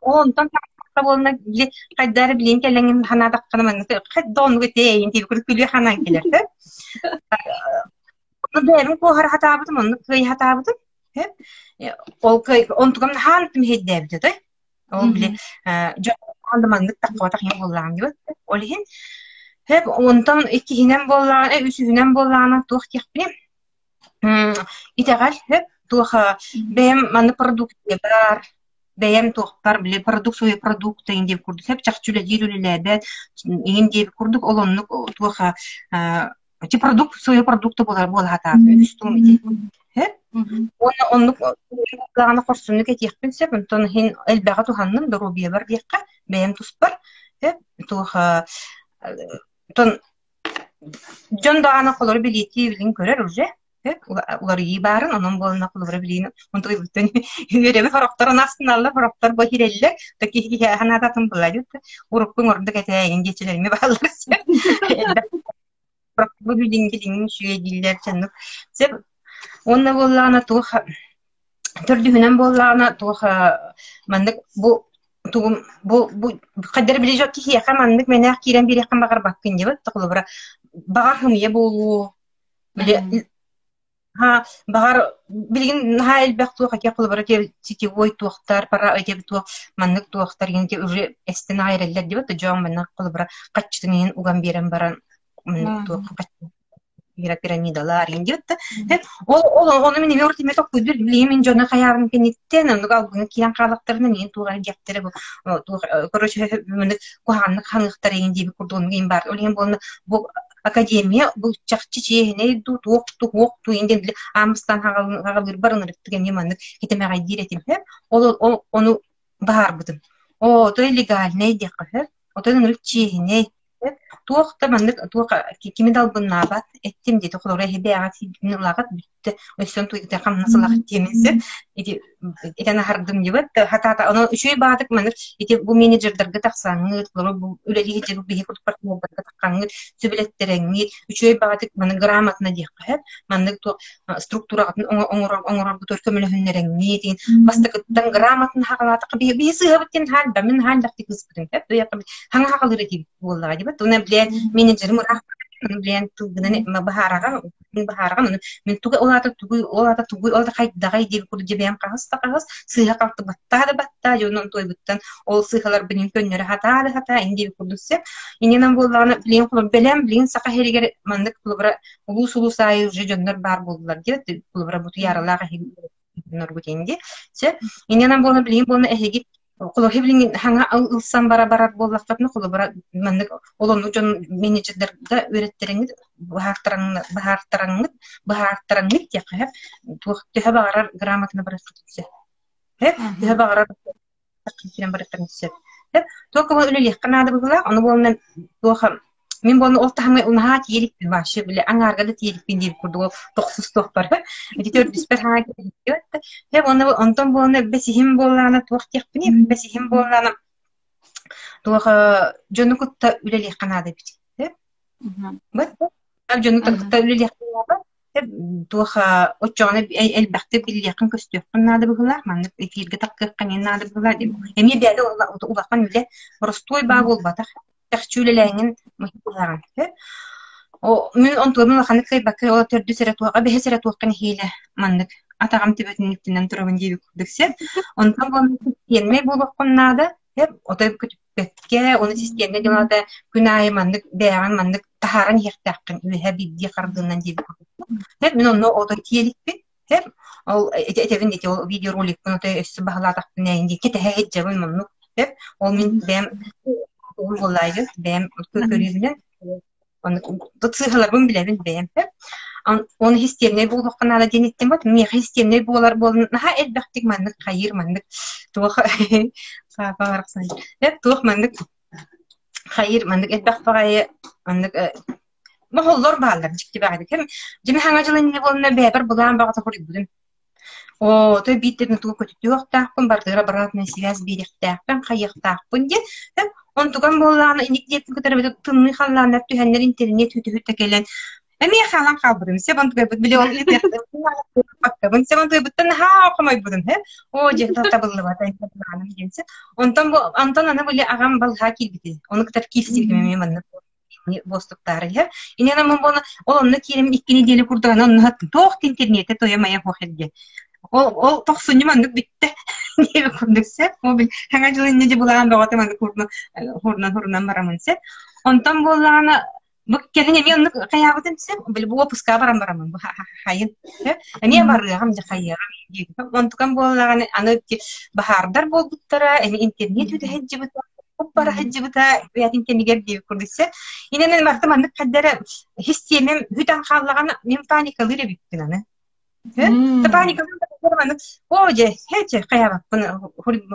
онтон буолна били хайда эрэ билин кэлэҥин ханаатаххына маннык хайда оннук этэ иин диэбит курдук күлүө ханаан кэлэр. Бэйэбин куоһара сатаабытым, оннук кыайа сатаабытым. Ол кыай онтукам наһаа түмэһэйдээбит этэ. Ол били дьон да маннык таххыбатах ийэ буоллаҕым диэбит. Ол иһин хэп онтон иккиһинэн буоллаҕына, үсүһүнэн буоллаҕына туох диэхпиний? Итэҕэл хэп туох бэйэм маннык продукция баар, бэйэм туохпар били продукт свой продукт иҥин диэбит курдук хэп чахчы үлэлиир үлэлээбэт иҥин диэбит курдук ол оннук туох Ити продукт свое продукта буолар буолаһатаан үстум ити. Уонна оннук даҕаны хорсуннук этиэхпин сөп, онтон иһин элбэҕи туһанным доруобуйабар диэххэ, бэйэм туспар. Туох онтон дьон даҕаны холору билиэтии билин көрөр уже уларыйыы баарын, онон буолана холобура билиини онтуйбуттан үөрэби сорохтор астыналлар, сорохтор бу иһирэллэр, то киһи киһи санаататын булайыт, уруккуҥ ордук этээйин диэччилэрими бааллар элбэх бу билиҥ үчүгэй дииллэр дьоннук сөп уонна буоллаҕына туох төрдүһүнэн буоллаҕына туох маннык бу тугум бу бу хайдары били дьон киһиэхэ маннык мэнээх киирэн биэриэххин баҕарбаккын диэбит холобура баҕар хымыйа буолуо били баҕар билигин наһаа элбэх туох этиэх холобура сетевой туохтар пара этиэх туох маннык туохтар иһин уже эстэн аҕай эрэллэр диэбит дьон маннык холобура хаччытын иһин уган биэрэн баран маннык туох пирамидалар иһин диэбит да ол ол ону мин эмиэ урут эмиэ толкуйдуур билигин мин дьону хайаабын кэнниттэн оннук албыҥҥа киирэн хааллахтарына миигин туох эрэ диэхтэрэ бу туох короче маннык куһаҕаннык ханыахтара иһин диэбит курдук оннук иһин баар ол иһин буолна бу академия бу чахчы чиэһинэй дуу, туох туох дуу диэн били аамыстаан хаҕалыырбар ынырыктык эмиэ маннык кэтэмэҕэйдиир этим сөп. Ол ол ону баһаарбытым. Оо, отой легальнай диэххэ сөп. Отой ынырык чиэһинэй сөп. Туох да маннык туох кими да албыннаабат эттим диэтэ холобура эһи бэйэҕит сииргитин ылаҕыт бүттэ өссө туйгута хамнас ылаҕыт диэмин сөп. Ити этэн аһардым дьыбат хатаата ону үчүгэй баҕатык маннык ити бу менеджердарга тахсаҥҥыт олору бу үлэлии сылдьар биһи курдук партнердарга таххаҥҥыт сөбүлэттэрэҥҥит үчүгэй баҕатык маннык грамотно диэххэ сөп маннык туох структураҕытын оҥорор оҥороргутугар көмөлөһүннэрэҥҥит бастакыттан грамотно хаҕалаатахха биһи биһи сыыһабыт диэн хаалба мин хааллахтык ыыспытым сөп хаҥа хаҕалыыр этибит буоллаҕа дибат уна билэн менеджерим ыраах билэн тылгынан баһаараҕа баһаараҕын ону мин тугу ол аата тугуй ол аата тугуй ол аата хайдаҕай диэбит курдук дьэ бэйэм хаһыс да хаһыс сыыһа-халты баттаа да баттаа дьэ онон туойбуттан ол сыыһаларбын мин көннөрө сатаа да сатаа ин диэбит курдук сөп иннинэн буоллаҕына билигин холобур бэлэм билигин саха сиригэр маннык холобура улуус-улуус аайы уже дьоннор баар буоллулар диэт холобура бутуйааралаах эһиги норгутин дии сөп иннинэн буолан билигин буолна эһиги Холобура билигин хаҥа ылсан бара барар буоллаххытына, холобура маннык олонну дьон менеджердарга үөрэттэрэҥҥит, быһаартараҥҥыт, быһаартараҥҥыт диэххэ сөп. Туох төһө баҕарар грамотаны барыаххытын сөп. Сөп? Төһө баҕарар киирэн барыаххытын сөп. Сөп? Туох үлэлиэххэ наада быһыылаах, ону буолан туох Мин буолан ол таһымҥа наһаа тиэрикпин вообще били аҥаарга да тиэрикпин диэбит курдук ол тохсустуохпар ити төрдүспэр хаҥа киирбит уонна онтон буолан бэсиһим буоллаҕына туох диэхпиний бэсиһим буоллаҕына туох дьону кытта үлэлиэххэ наада эбит дьону кытта үлэлиэххэ наада туох оччоҕуна элбэхтик биллиэххин көстүөххүн наада быһыылаах маннык эфиргэ тахсыаххын наада быһыылаах эмиэ бэйэтэ улахан үлэ боростуой баа буолбатах чахчы үлэлээҥҥин быһаҕын Мин онтуобун улаханнык кыайбакка ол төрдүс эрэ туохха бэһис эрэ туохха нэһиилэ маннык атаҕым төбөтүн үрдүнэн турабын диэбит курдук сөп. Онтон буолан систиэмнэй буолуоххун наада сөп. Отой көтүппэккэ ону систиэмнэй диэн аата күн аайы маннык бэйэҕин маннык таһааран иһиэхтээххин үөһэ биирдии хардыынан диэбит курдук. Сөп мин онно отой тиэликпин сөп. Ол этэбин ити ол видеороликпын отой өссө баһылаатахпына диэки тэһэ сылдьабын оннук сөп. Ол мин бэйэм буоллаайгын бэйэм көрүүбүнэн Тут сыыһаларбын билэбин бэйэм Оны системнэй буолуохха наада диэн иттим бот. Миэхэ системнэй буолар буолан наһаа элбэхтик маннык хайыыр маннык туох саапа барахсан. Туох маннык хайыыр маннык элбэх баҕайы маннык моһоллор бааллар дьикти баҕайы. Ким дьиме хаҥа дьыл иннинэ буолна бэйэбэр былаан баҕата хоруйбутум. Оо, то биирдэ тугу көтүтүөхтаахпын, барытыгар обратная связь биэриэхтээхпин, хайыахтаахпын диэн. Онтукам буоллаҕына инник диэппин кытары тымныы халлааннар түһэннэр интернет үтүһүттэ кэлэн эмиэ хаалан хаалбытым. Сөп онтукайбыт били ол ыытыахтаахпын. Сөп онтукайбыттан наһаа хомойбутум. Оо, дьэ табыллыбата диэн. Онтон бу онтон аны били аҕам балыһаа киирбитин. Ону кытары киирсибитим эмиэ маннык буостуктаары иһэр. Инньэ буолла ол онно киирэн икки нэдиэлэ курдук аны онно туох да интернетэ тойо-майа суох эргэ. Ол ол тохсунньу маннык бүттэ диэбит курдук сөп. Ол саҥа дьыл инньэ дьэ былаан бөҕөтө маннык хурунан хурунан барамын сөп. Онтон буоллаҕына бу кэлин эмиэ оннук хайаабытым сөп. Били бу уоппускаҕа баран бараммын бу хайын сөп. Эмиэ барыаҕым дьэ хайыаҕым диэбитим. Онтукам буоллаҕына аны баһаардар буолбуттара, эмиэ интернет үтэ сылдьыбыта бара сылдьыбыта бэйэтин кэмигэр диэбит курдук сэ. Инэн барыта маннык хайдара систиэмэм бүтэн хааллаҕына мин паникалыыр эбиппин аны. Та паникалыыр маннык оо дьэ һэчэ хайаабаппын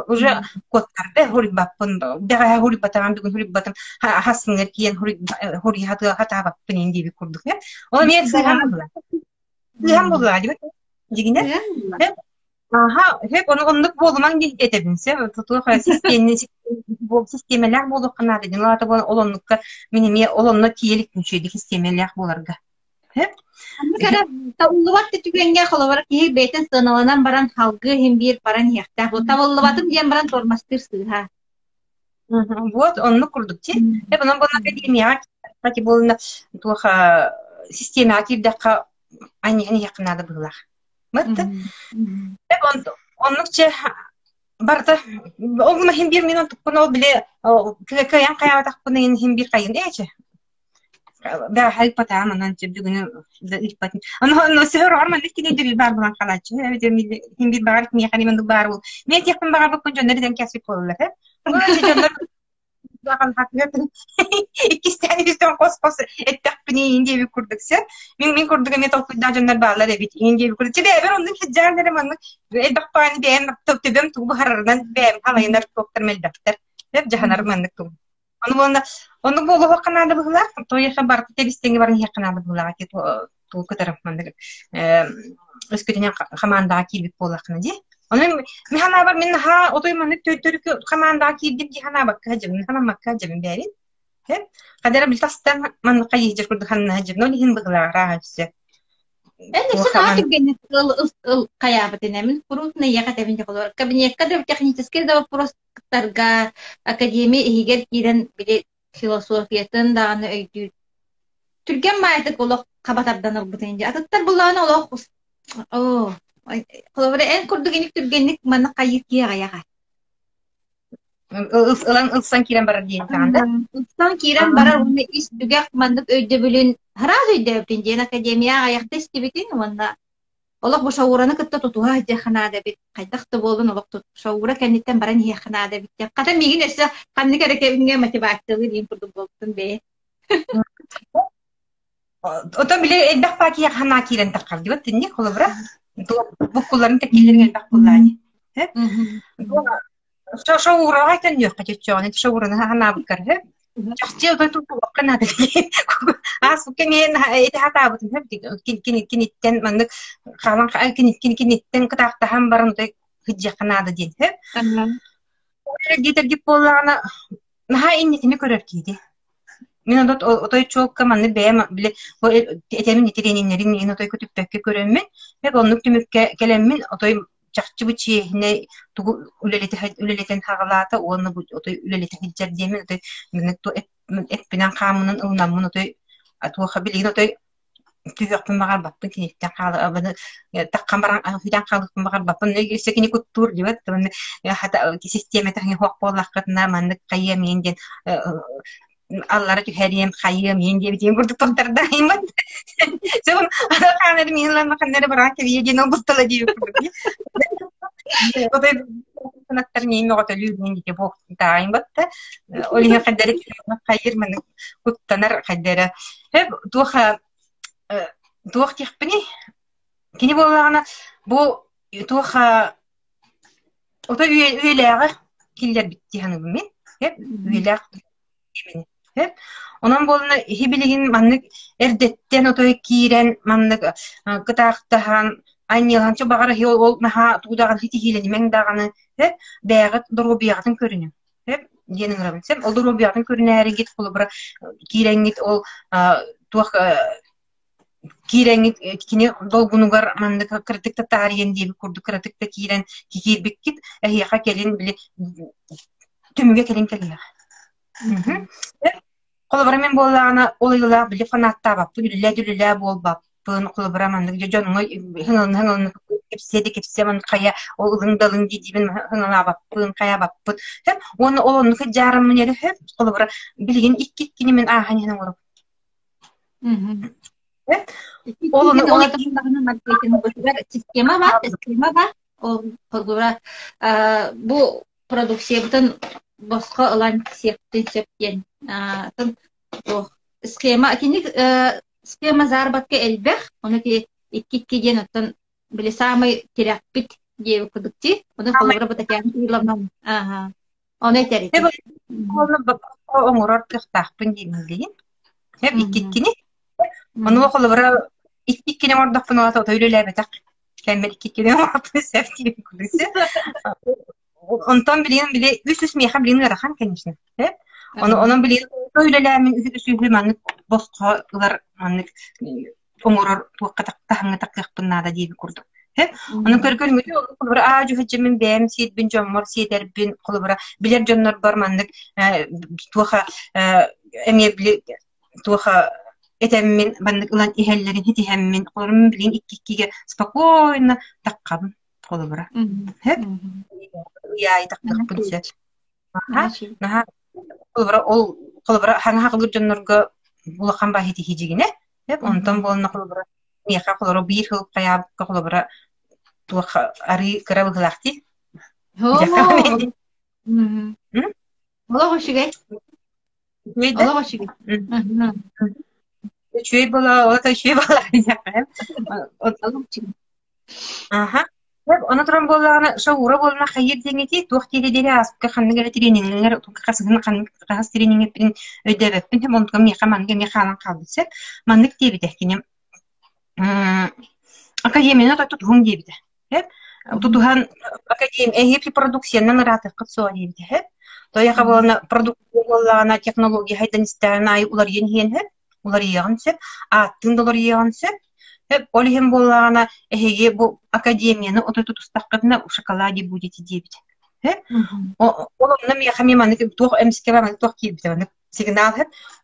уже куоттарда хуруйбаппын бэҕэһээ хуруйбатаҕым бүгүн хуруйбатым хассыҥҥа тиийэн хуруй хатаабаппын ин диэбит курдук. Ол эмиэ сыыһам буолла. Сыыһам буолла дибит. Дьигинэ. Аха, сөп, ону оннук буолумаҥ диэн этэбин, сөп, тутуох систиэмэлээх буолуохха наада диэн, ол аата ол оннукка мин эмиэ ол онно тиийэ иликпин үчүгэйдик систиэмэлээх буоларга. Сөп? Оннук эрэ табыллыбат да түгэҥҥэ холобура киһи бэйэтин сыаналанан баран салгыы иһин биир баран иһиэхтээх. Бу табыллыбатым диэн баран тормозтыыр сыыһа. Вот, оннук курдук ти. Эп онон буолла академияҕа киирдэххэ буолла туох систиэмэҕэ киирдэххэ анньыһан иһиэххэ наада быһыылаах. Оннук чэ барыта ол гына иһин биир мин онтукпун ол били кыайан хайаабатахпын иһин биир хайын ээ чэ бэҕэһээ ыыппатаҕым онон чэ бүгүнү да ыыппатым ону сөһөр маннык кини өйдөбүл баар буолан хаалааччы эбэтэр иһин биир баҕар миэхэ маннык баар буол мен этиэхпин баҕарбыппын дьоннор этэн кэпсик буолаллар э дьоннор Иккистээн үстэн хос-хос эттэхпиний диэбит курдук сөп. Мин мин курдук эмиэ толкуйдаах дьоннор бааллар эбит иин диэбит курдук. Бэйэбэр оннук сылдьан эрэ маннык элбэх баҕаны бэйэм төбөм тугу быһарарынан бэйэм халайынар туохтарым элбэхтэр. Сөп дьаһанар маннык тугу. Ону уонна оннук буолуохха наада быһыылаах. Тоойуохха барыта тэбис-тэҥҥэ баран иһиэххэ наада быһыылаах тугу кытары маннык өскөтүнэн хамаандаҕа киирбит буоллаххына дии. Онон мин санаабар мин наһаа отой маннык төрүкү хамаандаҕа киирдим дии санаабакка сылдьабын, санаммакка сылдьабын бэйэбин. Хадара били тастан маннык хайыһдьар курдук ханна сылдьабын, ол иһин быһыылааҕа өссө. Эн өссө наһаа түргэнник ыл ыл хайаабытын эмин куруутун эйиэхэ этэбин дьэ кабинекка да техническэй да вопростарга академия иһигэр киирэн били философиятын даҕаны өйдүүр. Түргэн маайдык олох хаба тардан ылбытын дии. Атыттар буллаҕына олох оо холобура эн курдук иник түргэнник манна хайыыр киһи аҕыйах Ылан ылсан киирэн барар диэн даҕаны да? Ылсан киирэн барар уонна ис түгэх маннык өйдөбүлүн сразу өйдөөбүтүн диэн академия аҕыйахта истибитин уонна Олох бу Шаураны кытта тутуһа сылдьыахха наада эбит, хайдах да буоллун олох Шаура кэнниттэн баран иһиэххэ наада эбит диэн. Хата миигин өссө ханнык эрэ кэмҥэ мотивациялыыр диэн курдук буолбутум бэйэ. Отон били элбэх баа киһиэхэ санаа киирэн таххар дибат тинник холобура буккулларын тэккиилэрин элбэх буоллаани. Шоураҕа төннүөххэ чөччөҕүнэ шоураны ханаабыккар үһү. Чахчы отой тутуохха наада Ааспыкка эмиэ ити хатаабытым киниттэн маннык хаалан киниттэн кытаахтаһан баран отой сылдьыахха наада диэн үһү. Диэтэргит буоллаҕына наһаа инникини көрөр киһи Мин онно отой чуолка маннык бэйэм били этэмин итириэниннэрин мин отой көтүппэккэ көрөммүн, бэк оннук түмүккэ кэлэммин отой чахчы бу чиэһинэй тугу үлэлэтэн хаҕалаата уонна бу отой үлэлэтэ сылдьар диэммин отой эппинэн хааммынан ылынаммын отой туоха билигин отой түһүөхпүн баҕарбаппын киниттэн хаалабыны таххан баран сүтэн хаалыахпын баҕарбаппын өссө кини куттуур дибэт хата систиэмэтэ суох буоллаххытына маннык хайыам иин диэн аллара түһэриэм хайыам иин диэбитин курдук туттардааймын сөбүн хаанары миин ылан ханнары бараан кэбийэ диэн олбуттала диэбит курдук санаттар миин мөҕөтөлүүр мин дии буохтаайын батта ол иһин хайдары хайыр маннык куттанар хайдара туох туох диэхпиний кини буоллаҕына бу туох отой үйэлээҕи киллэрбит дии саныыбын мин үйэлээх Онон буолла иһи билигин маннык эрдэттэн отой киирэн маннык кытаахтаһан Анньыаланча баҕар эһи ол наһаа тугу даҕаны ситиһиилэнимэҥ даҕаны, сөп, бэйэҕит доруобуйаҕытын көрүнүҥ, сөп диэн ыҥырабын. Сөп, ол доруобуйаҕытын көрүнээригит, холобура, киирэҥҥит ол туох киирэҥҥит кини долгунугар маннык кыратык да таарыйан диэбит курдук кыратык да киирэн киирбиккит эһиэхэ кэлин били түмүгэ кэлин кэлиэҕэ. Холобура, мин буоллаҕына, ол ыйылаах били фанаттаабаппын, үлэлээ-үлэлээ буолбаппын. Холобура, маннык дьэ дьоҥҥо ыҥылына-ыҥылына кэпсиэ да кэпсиэ, маннык хайа ол ылыҥ да ылыҥ дии-диибин ыҥылаабаппын, хайаабаппын. Сөп уонна ол оннук дьаарыммын эрэ сөп. Холобура, билигин икки-иккини мин ааһан иһэн оҥоробун. Ол ону ол маркетингбытыгар система баар, система баар. Ол холобура, бу продукциябытын босхо ылан сиэхпитин сөп диэн. Туох схема итинник схема заработка элбэх, ону ити икки-икки диэн оттон били саамай тирэхпит диэбит курдук дии. Ону холобура бу Татьяна Кирилловна аха ону этэр ити. Оҥорор кыахтаахпын диэн билигин. Сөп икки-иккини. Ону холобура икки-иккини оҥордохпуна отой үлэлээбэтэх кэммэр икки-иккини оҥорбуппун сөп диэн курдук. Онтон билигин били үс-үс миэхэ билигин ыарахан конечно. Ону онон билигин үлэлээмин үс-үс маннык босхо ылар маннык оҥорор туохха таһымҥа тахсыахпын наада диэбит курдук. Ону көргөрүҥүтү холобура аа дьүһүдьэммин бэйэм сиирбин дьоммор сиэтэрбин холобура билэр дьоннорбор маннык туоха эмиэ били туоха этэммин маннык ылан иһэллэрин итиһэммин холобура билигин икки-иккигэ спокойно таххабын холобура. Ый аайы тахтахпын сөп. Наһаа холобура ол холобура хаҥа хаҕылыыр дьоннорго улахан баһы тиһидьигинэ сөп онтон буолна холобура миэхэ холобура биир сыл хайаабыкка холобура туох арыы кыра быһыылаах дии. Олох үчүгэй. Үчүгэй да? Олох үчүгэй. Үчүгэй буола, ото үчүгэй буола Олох үчүгэй. Аха. Ону туран буоллаҕына, шаура буоллаҕына хайыыр диэҥҥитий, туох диэри диэри ааспыкка ханнык эрэ трениҥҥэр хасыһын ханнык хаһыс трениҥҥиппин өйдөөбөппүн, онтукам миэхэ маннык эмиэ хаалан хаалбыт сөп. Маннык диэбитэ кини академияны тутуһуҥ диэбитэ. Тутуһан академия эһиги продукциянан ыраатыаххыт суоҕа диэбитэ. Тойоха буолана продукция буоллаҕына технология хайдан истэҕин аайы уларыйан иһиэн сөп уларыйыаҕын сөп, ааттыын да уларыйыаҕын сөп. Ол иһин буоллаҕына, эһиги бу академияны отой тутустаххытына шоколаде будете диэбит. Ол онно миэхэ эмиэ маннык туох эмискэ маннык туох киирбитэ маннык сигнал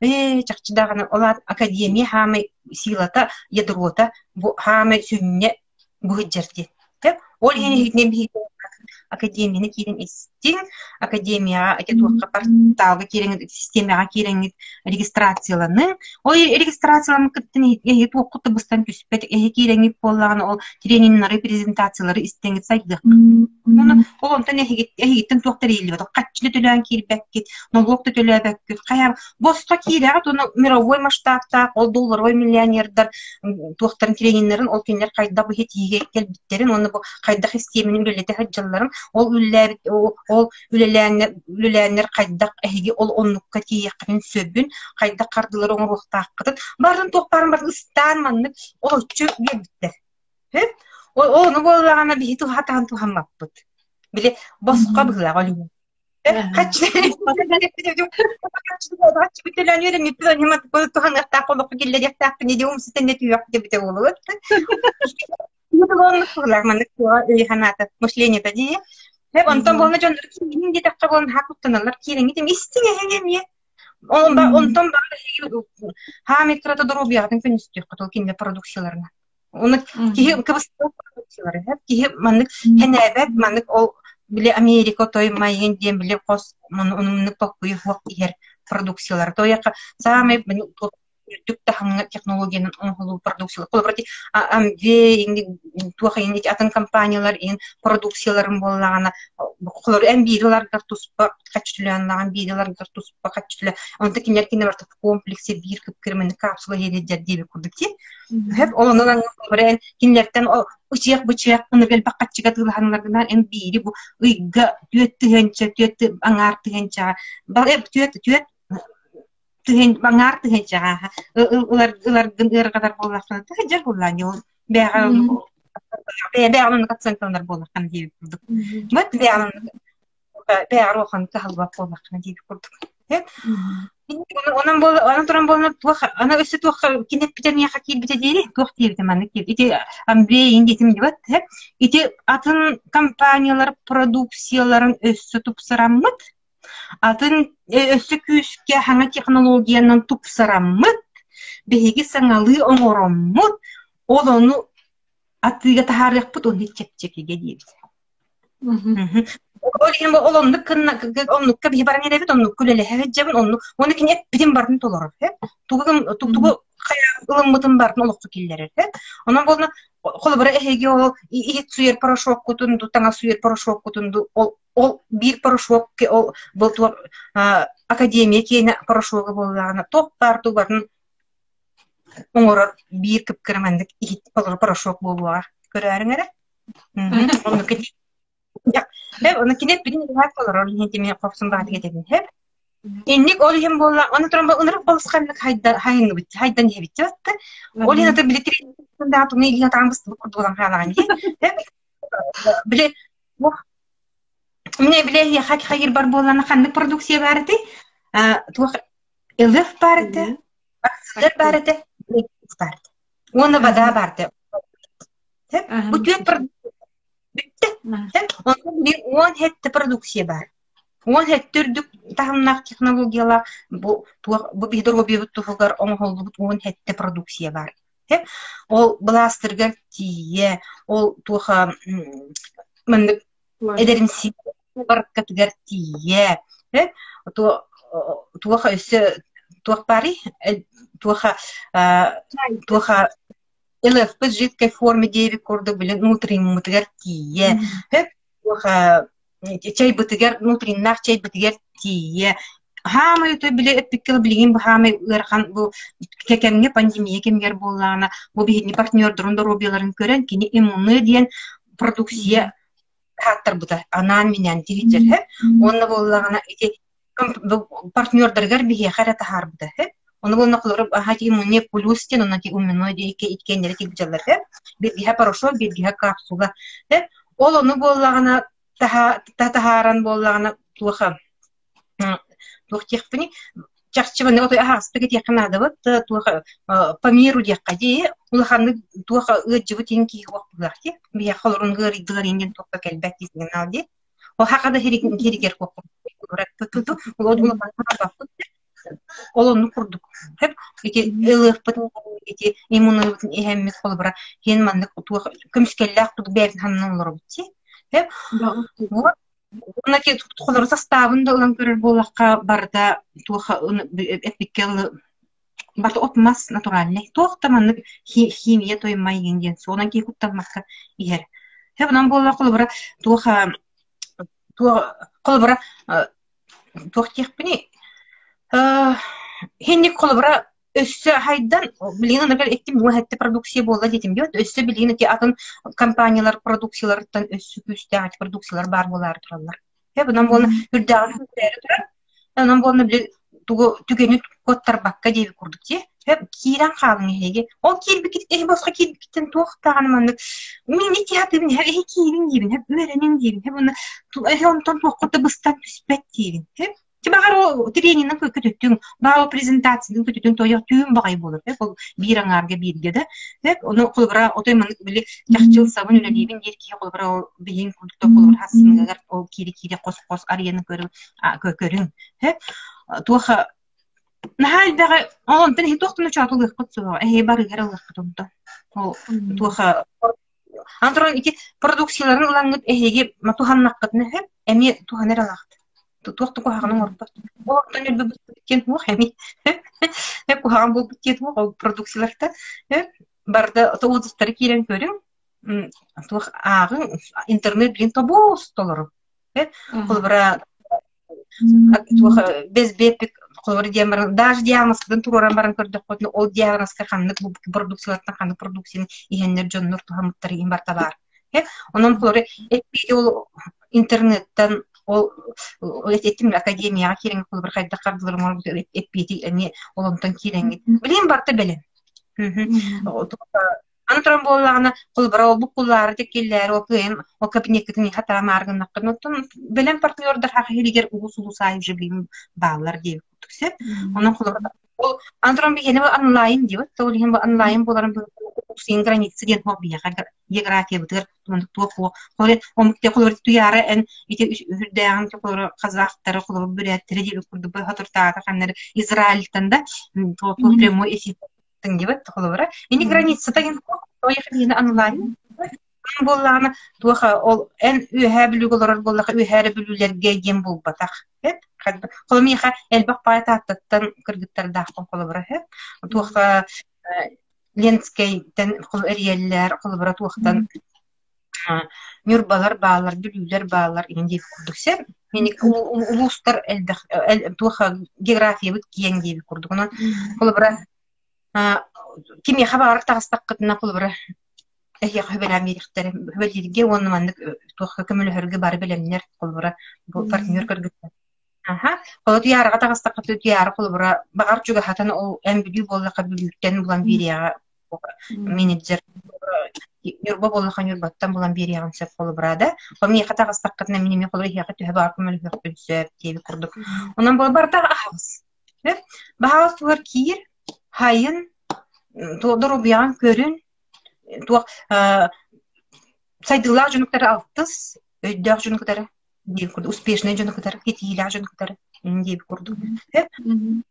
ээ чахчы даҕаны ол аат академия хаамай силата ядрота бу хаамай сүнньэ быһыдьар диэн. Ол иһин иһитинэн биһиги академияны киирэн истиҥ, академияҕа ити туохха порталга киирэҥҥит, систиэмэҕэ киирэҥҥит регистрацияланыҥ. Ол регистрацияламмыккыттан эһиги туоххут да быстан түспэт, эһиги киирэҥҥит буоллаҕына ол трениннары, презентациялары истэҥҥит сайдыаххыт. Ону ол онтон эһигиттэн туох да эрийиллибэт, хаччы да төлөөн киирбэккит, нолуок да төлөөбөккүт, хайа босхо киирэҕит уонна мировой масштабтаах ол долларовай миллионердар туохтарын трениннэрин ол кинилэр хайдах бу тиигэ кэлбиттэрин уонна бу хайдах систиэмэни үлэлэтэ сылдьалларын ол үлэлээбит ол үлэлээннэр үлэлээннэр хайдах эһиги ол оннукка тиийиэххитин сөбүн хайдах хардыылары оҥоруохтааххытын барын туох баарын барын ыстаан маннык олоччу биэрбиттэр ол ону буоллаҕына биһи туһатаан туһаммаппыт били босхо быһыылаах олүгүн Туһаныахтаах олоххо киллэриэхтээхпин идиом ситэннэ түһүөх диэбитэ буолуот. Маннык өй санаата мышлениета дии. Онтон буолна дьоннор киирин диэтэххэ буолан хаак куттаналлар киириҥҥит истиҥ эһиҥ эмиэ. Онтон баҕар хаамай кырата доруобуйаҕытын көннөстүөххүт ол кинилэр продукцияларына. Оны киһи кыбыстыбат продукциялары киһи маннык хэнээбэт маннык ол били Америка той майын диэн били хос оннук толкуйу суох иһэр продукциялары тойаха саамай үрдүк таһымҥа технологиянан оҥоһулуу продукциялар холобура Амвей туох атын компаниялар иһин продукцияларын буоллаҕына холобура эн биири ыларгар туспа хаччылааннаҕын биири ыларгар туспа хаччыла онто кинилэр кинилэр барыта комплексе биир кыпкырманы капсула иһэлдьэр диэбит курдук дии Сөп ол онон эн кинилэртэн ычыах-бычыах ынырык элбэх хаччыга атыылаһаннаргынан эн биири бу ыйга түөрт тыһыынча, түөрт аҥаар тыһыынчаҕа түөрт түөрт тыһын аҥаар тыһыынчаҕа ылар ыларгын ыарырҕатар буоллаххына тыһыдьар буоллаан ол бэйэҕэ. Бэйэ оннук оценкаланар буоллаххына диэбит курдук. Вот бэйэ бэйэҕэр улахан кыһаллыбат буоллаххына диэбит курдук. Онон буол онон туран буолна туох аны өссө туох кини эппитэ миэхэ киирбитэ диэри туох диэбитэ маннык киир ити Андрей диэтим диэбэт ити атын компаниялар продукцияларын өссө тупсараммыт атын өссө күүскэ хаҥа технологиянан тупсараммыт биһиги саҥалыы оҥороммут ол ону атыыга таһаарыахпыт уонна чэпчэкигэ диэбит. Ол иһин ол оннук гынна оннукка биһи баран эрэбит, оннукка үлэлэһэ сылдьабын, оннук уонна кини эппитин барытын толорор, тугу тугу ылыммытын барытын олоххо киллэрэр. Онон буолна холобура эһиги ол иһит суйар порошоккутун ду таҥас суйар порошоккутун ду ол ол биир порошок ол бу академия киэнэ порошога буоллаҕына туох баар тугу оҥорор биир кып-кыра маннык иһит порошок буолуоҕа. Көрөөрүҥ эрэ. Оннук Ону кини эппитин иһээт олорор иһин тими хопсун баатык этэбин хэп. Инник ол иһин буолла, оны туран ынырык балысханнык хайынныбыт, хайдан иһэбит атты. Ол иһин аты били тирин туны илиһин атаан быстыбыт курдук olan хаалаҕын дии. Били Мне били хак хайыр бар буоллана ханнык продукция бар этэй? Туох ЛФ бар этэ, акциялар бар этэ, бар этэ. Уонна вода бар этэ. Бу түөрт бүттэ. Онтон биир 17 продукция баар. 17 үрдүк таһымнаах технологиялаах бу туох бу биһи доруобуйабыт туһугар оҥоһуллубут 17 продукция баар. Ол былаастыргар тиийэ, ол туоха маннык эдэримсийэ барыккатыгар тиийэ, туоха өссө туох баарый? Туоха туоха ЛФП жидкой форме диэбит курдук били внутреннмытыгар тиийэ, туох чайбытыгар внутреннаах чайбытыгар тиийэ. Хаамай то били эппиккэ билигин бу хаамай ыарахан бу кэмҥэ пандемия кэмигэр буоллаҕына бу биһиги партнердорун доруобуйаларын көрөн кини иммунный диэн продукция таһааттарбыта анаан-минээн тиһидьэрһэ уонна буоллаҕына ити партнердарыгар биһиэхэ эрэ таһаарбыта Ону буолна холобура аһа иммунный плюс диэн онно иммунной иккиэннэри тиийбитэллэр бииргиһэ порошок бииргиһэ капсула ол ону буоллаҕына таһааран буоллаҕына туоха туох диэхпиний чахчы маннык отой аһаҕастык этиэххэ наадабыт туох по миру диэххэ дии улаханнык туох ыалдьыбыт иһин киһи уох быһыах дии биһиэхэ олорон ыарыйдылар иһин диэн туохха кэлбэт дии дии ол хака да хиригэр ол оннук курдук ити ылыахпытын ити иммунобутун иһэммит холобура иһин маннык туох көмүскэллээх тугу бэйэбитин ханна олоробут дии Уонна холору састаабын да ылан көрөр буоллахха, барыта туох эппиккэ дылы барыта от-мас натуральнай. Туох да маннык химия тоймай игин диэн суонан киһи куттаммакка иһэр. Һэ онон буолла холобура туох туох холобура туох диэхпиний хинник холобура Өссө хайдан билигин аныгы эттим уоһэтти продукция буолла диэтим диэт өссө билигин ити атын компаниялар продукцияларыттан өссө күүстээх ити продукциялар баар буолаары тураллар. Э бунан буолна үрдээҕи күүстээри турар. Онон буолна били тугу түгэни куоттарбакка диэбит курдук дии. Э киирэн хаалыҥ эһиги. Ол киирбиккит эһи босхо киирбиккиттэн туох даҕаны маннык мин ити хатыыбын эһи эһи киириҥ диибин эһи үөрэниҥ диибин эһи уонна эһи онтон туоххут да быстан түспэт диибин Баҕар ол тренинэн көтүттүҥ, баҕар ол презентациятын көтүтүн тойох түүн баҕайы буолар. Ол биир аҥаарга бииргэ да. Ону холобура отой маннык били чахчы ылсабын үлэлиибин диир киһи холобура ол биһиин курдук холобура хассыныгар ол киири-киири хос-хос арыйаны көрүҥ. Туох наһаа элбэҕи ол онтон иһи туох да ночооту ылыаххыт суоҕа. Эһиги барыгар ылыаххыт онтон. Ол туох Аны туран ити продукцияларын ылаҥҥыт эһиги туһаннаххытына сөп, эмиэ туһана эрэ ылаҕыт. Туох да куһаҕаны оҥорбот. Ол онтон өлбүт диэн суох эмиэ. Куһаҕан буолбут диэн суох ол продукциялартан. Барыта отзывтары киирэн көрүҥ. Туох ааҕыҥ, интернет билин тобус толору. Холобура туох безбеппик холобура диэн баран даже диагнозкытын туруоран баран көрдөххүтүнэ ол диагнозка ханнык продукциялартан ханнык продукцияны иһэннэр дьоннор туһаммыттар иһин барыта баар онон холобура эппиэти ол интернеттэн ол этим академияҕа киирэҥҥит холобура хайдах хардылар оҥорбут эппиэти эмиэ ол онтон киирэҥҥит билигин барыта бэлэм. Аны туран буоллаҕына, холобура, ол буккуллаары тиккиллээри ол кыайан ол кабинеккытын хатаан мааргыннаххына, оттон бэлэм партнердар хах иһигэр улус-улус аайы уже билигин бааллар диэбит курдук сөп. Онон холобура ол аны туран биһиэнэ бу онлайн диэбит, ол иһин бу онлайн буоларын быһыытынан граница диэн суох биһиэхэ географиябытыгар туох суох. Холобур туйаара эн ити үрдээҕин холобура казахтары, холобур бүрээттэрэ диэбит курдук хотуртаата ханнары Израильтан да туох прямой эфир диэбит холобура. Ини границата диэн онлайн буоллаҕына туох ол эн үөһээ бүлүүгэ олорор буоллахха үөһээ эрэ бүлүүлэргэ диэн буолбатах холобур миэхэ элбэх баай Тааттаттан кыргыттардаахпын холобура туох Ленскэйтэн эрийэллэр холобура туохтан Ньурбалар бааллар, Бүлүүлэр бааллар иһин диэбит курдук сөп. Улуустар элбэх туох географиябыт киэҥ диэбит курдук. Онон холобура кимиэхэ баҕарар таҕыстаххытына холобура эһиэхэ сүбэлээн биэриэхтэрэ сүбэлииргэ уонна маннык туохха көмөлөһөргө бары бэлэмнэр холобура бу партнер кыргыттар Аха. Холо туйаараҕа таҕыстахха туйаара холобура баҕар чугаһатан ол эн Бүлүү буоллахха Бүлүүттэн булан биэриэҕэ менеджер Ньурба буоллахха Ньурбаттан булан биэриэҕин сөп холобура да. Ол миэхэ таҕыстаххытына мин эмиэ холобура эһиэхэ төһө баҕар көмөлөһүөхпүн сөп диэбит курдук. Онон буол барыта аһаҕас. Баһаҕас туһар киир, хайын, доруобуйаҕын көрүн, туох сайдыылаах дьону кытары алтыс, өйдөөх дьону кытары диир курдук успешный дьону кытары кэтиилээх дьону кытары диэбит курдук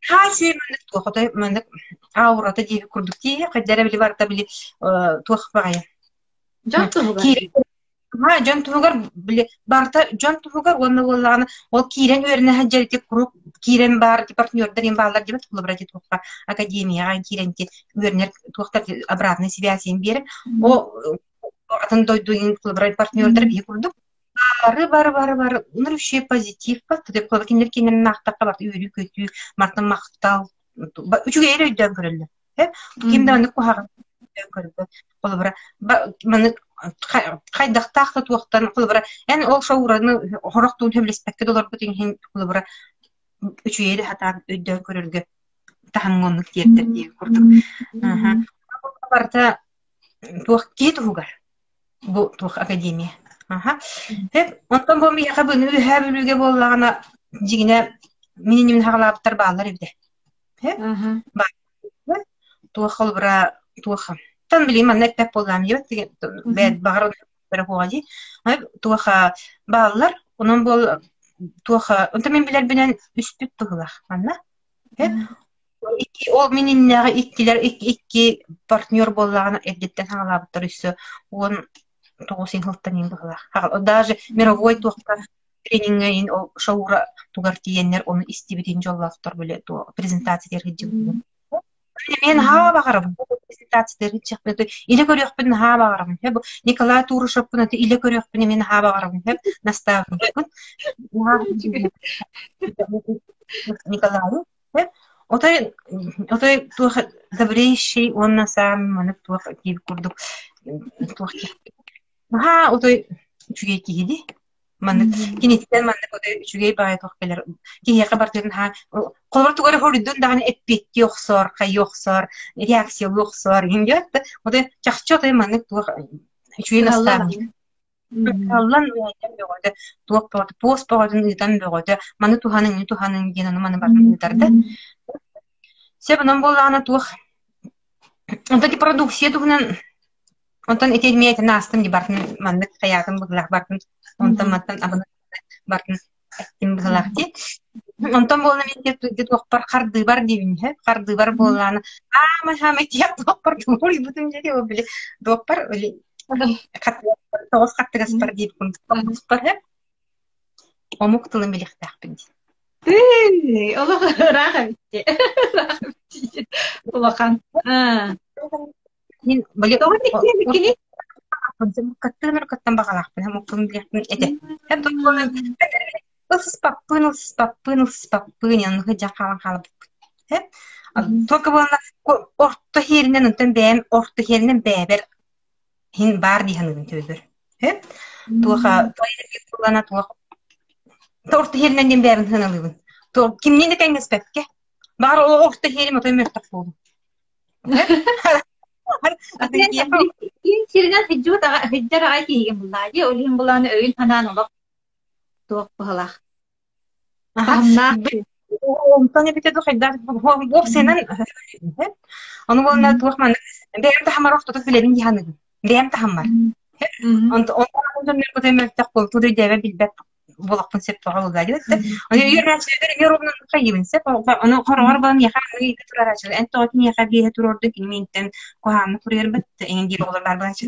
хаа сиэ маннык туох отой маннык аурата диэбит курдук тиийэ хайда эрэ били барыта били туох баҕайы дьон туһугар дьон туһугар били барыта дьон туһугар уонна буоллаҕына ол киирэн үөрэнэ сылдьар ити куруук киирэн баар партнердар им бааллар диэбит холобура ити туохха академияҕа киирэн ити үөрэнэр туохтар обратной связь биэрэр ол атын дойду холобура партнердар биһи курдук Бары бары бары бары вообще позитив кинилэр кинилэрин аахтахха барыта үөрүү-көтүү, мартан махтал үчүгэйи эрэ өйдөөн көрөллөр. Ким да маннык куһаҕаны өйдөөн көрбөт. Холобура, маннык хайдахтаах да туохтан холобура, эн ол шаураны хорохтуун сөбүлэспэккэ да олорбутуҥ иһин холобура үчүгэйи эрэ сатаан өйдөөн көрөргө таһымҥа оннук тиэрдэр диэн курдук. Барыта туох киһи туһугар Бу туох академия. Аха. Онтон бу миэхэ быны үһээ бүлүүгэ буоллаҕына дьиҥинэ мин иннибин хаҕалаабыттар бааллар эбитэ. Туох холобура туох тан билим манна эппэт буоллаам диэбит бэт баҕар бара дии. Туох бааллар онон буол туох онтон мин билэрбинэн үспүт быһыылаах манна. Ол мин иннинээҕи иккилэр икки партнер буоллаҕына эрдэттэн саҕалаабыттар өссө 19 сылтан иһин быһыылаах. Даже мировой туохха трениҥҥэ иһин ол шоура тугар тиийэннэр ону истибитин дьоллоохтор били презентация сылдьыбытын. Эмиэ наһаа баҕарабын презентация сылдьыахпын илэ көрүөхпүн наһаа баҕарабын. Бу Николай Турушевпун илэ көрүөхпүн эмиэ наһаа баҕарабын. Наставникпын. Николаю Отой отой туох добрейший уонна саамай маннык туох диир курдук туох наһаа отой үчүгэй киһи дии. Маннык киниттэн маннык отой үчүгэй баҕайы туох кэлэр киһиэхэ барытын наһаа холобур тугу эрэ хоруйдун даҕаны эппиэттии охсор, хайыы охсор, реакциялыы охсор иһин диэт да отой чахчы отой маннык туох үчүгэй наставник. Кыһаллан ыалдьан бөҕөтө, туох бөҕөтө, туос бөҕөтүн ыытан бөҕөтө, маны туһаныҥ, ини туһаныҥ диэн ону маны барытын ыытар да. Сөп онон буоллаҕына туох онтон ити продукция туһунан онтон ити эмиэ этэн аастым дии барытын маннык хайаатын быһыылаах барытын онтон мантан абына барытын эттим быһыылаах дии. Онтон буолла мин ити туохпар хардыыбар диибин үһү. Хардыыбар буоллаҕына аамай хаамай тиэх туохпар тугуруйбутум дии ол били туохпар били тоҕус хаттыгаспар диир курдук омук тылын билиэхтээхпин дии. Тыый, олох ыраах эбит дии. Ыраах эбит дии. Улахан. Мин били Тоҕо иккини? Кыттан баҕалаахпын, омук тылын билиэхпин этэ. Ылсыспаппын, ылсыспаппын, ылсыспаппын, онно сылдьан хаалан хаалбыппын. Только буолла орто иһиэринэн, онтон бэйэм орто иһиэринэн бэйэбэр иһин баар дии саныыбын төбөбөр. Туох туох орто иһиэринэн диэн бэйэбин сыаналыыбын. Кимниин да тэҥнэспэккэ. Баҕар ол орто иһиэрим отой мөлтөх буолуо. Киин сиринэн сылдьыбыт сылдьар аҕай киһигин буллаа дии, ол иһин булааны өйүн санаан олох туох быһалаах. Таһымнаах. Онтон эбитэ дуу хайдах уопсайынан ону буолна туох маннык бэйэм таһымар охтото билэбин дии саныыбын. Бэйэм таһыммар. Онтон дьоннор мөлтөх буолту өйдөөбө билбэт буолуохпун сөп тоҕо буолла диэбит. Ону үөрэнээччилэр үөр хайыыбын сөп. Ону хороҕор буолан миэхэ ыйыта турар эн тоҕо киниэхэ биэһэ туруордун кини миинтэн куһаанна суруйарбыт эҥин диир оҕолор баар буолааччы.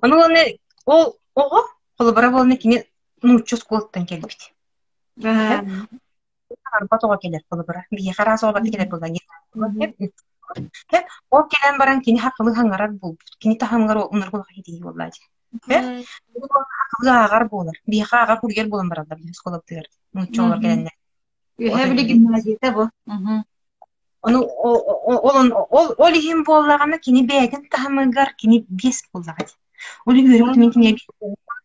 Ону уонна ол оҕо холобура буолна кини нуучча оскуолаттан кэлбит. Арбат оҕо кэлэр холобура. Биһиэхэ араас оҕо барыта кэлэр буолла. Ол кэлэн баран кини хахылы хаҥарар буолбут. Кини таһымыгар унаргы улахан итии буолла дии. Хахылы ааҕар буолар. Биһиэхэ ааҕар курьер буолан бараллар биһи оскуолабытыгар. Нуучча оҕолор кэлэннэр. Үөһээ Бүлүү гимназията бу. Ону ол ол иһин буоллаҕына кини бэйэтин таһымыгар кини биэс буоллаҕа дии. Ол иһин үөрүүтүн мин кинигэ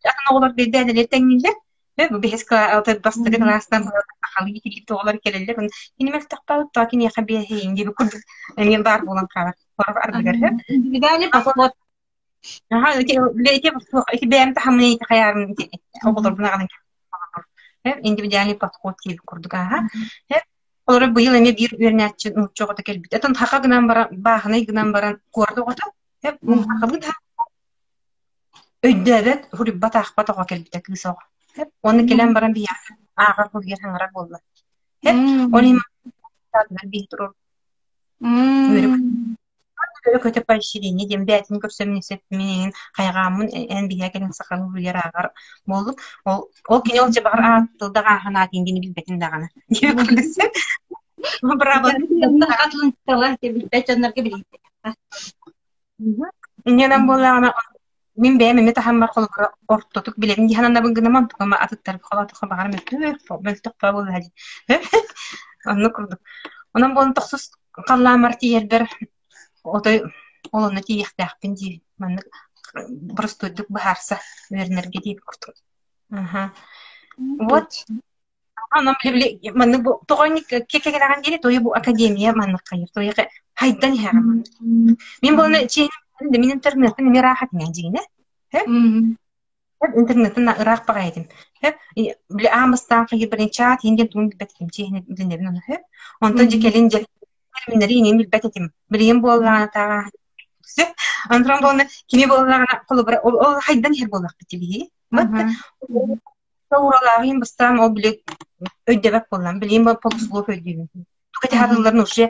атын оҕолор бэйдээдэлэр тэҥнииллэр. Бу биэс бастакы кылаастан сахалыы итилиит оҕолор кэлэллэр. Кини мөлтөхтөөбүт тоҕо киниэхэ биэһэйин диэбит курдук эмиэ баар буолан хаалар. Сорох ардыгар Индивидуальный подход. Аха, ити ити суох ити бэйэм таһымын ити хайаарын ити оҕолорбун аҕалан индивидуальный подход диэбит курдук ааһа. Олору быйыл эмиэ биир үөрэнээччи нуучча оҕото кэлбит. Отон хаха гынан баран, бааһынай гынан баран куорат оҕото хахабыт өйдөөбөт, суруйбат-аахпат оҕо кэлбитэ кыыс оҕо. Уонна кэлэн баран биһиэхэ ааҕар буолугар саҥарар буолла. Ол иһин биһи турар Өрө-көтө поощрение диэн бэйэтин көрсөммүн сөппүн эҥин хайҕааммын эн биһиэхэ кэлэн сахалыы суруйар ааҕар буоллум. Ол ол кини ол дьэ баҕар аат тылда ааһан аатын диэни билбэтин даҕаны. Диэбит курдук сөп. Браво. Билбэт дьоннорго билиитэ. Инньэнэн буоллаҕына мин бэйэм эмиэ таһыммар холобура ортотук билэбин дии сананабын гынаман тугама атыттарга холоотоххо баҕар мөлтөх мөлтөх буолла дии. Оннук курдук. Онон буолан тохсус халлаамар тиийэрбэр отой ол онно тиийиэхтээхпин дии маннык боростуойдук быһаарса үөрэнэргэ диэбит курдук. Аха. Вот Онон били маннык бу тоҕо инник кэкэлэҕин диэри тойу бу академия маннык хайыр тойу хайдан иһэҕин маннык. Мин буолна чиэһин да мин интернеттэн эмиэ ыраах этим дьиҥинэ. Интернеттэн ыраах баҕайы этим. Били аан бастаан хайыр барин чат иһин диэн тугун билбэт этим чиэһин билинэбин ону Онтон дьэ кэлин дьэ терминнэри иҥин билбэт этим. Билигин буоллаҕына тааҕа Онтон буолна кини буоллаҕына холобура ол ол хайдан иһэр буоллахпыт биһи. Уралааҕын бастаан ол били өйдөбөт буоллам. Билигин бу полуслов өйдүүбүн. Тугу этэ сатыылларын уже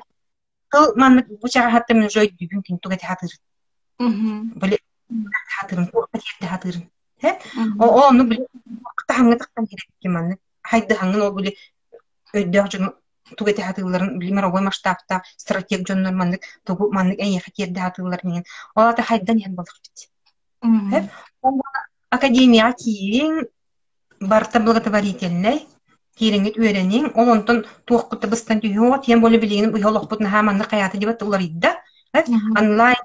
тыл маннык бу чаҕаһаттан мин уже өйдүүбүн кини тугу этэ сатыырын. Били сатыырын, туохха тиэрдэ сатыырын. Ол ону били таһымҥа тахсан киирэр маннык хайдыһаҥҥын ол били өйдөөх дьону тугу этэ сатыылларын били мировой масштабтаах стратег дьоннор маннык тугу маннык эйиэхэ тиэрдэ сатыылларын иһин ол ата хайдан иһэр буоллахпыт. Академияҕа киириҥ, барыта благотворительнай, киириҥҥит үөрэниҥ, ол онтон туохпут да быстан түһүөҕэ, тем более билигин быһа олохпут наһаа маннык хайаата диэбэт уларыйда. Онлайн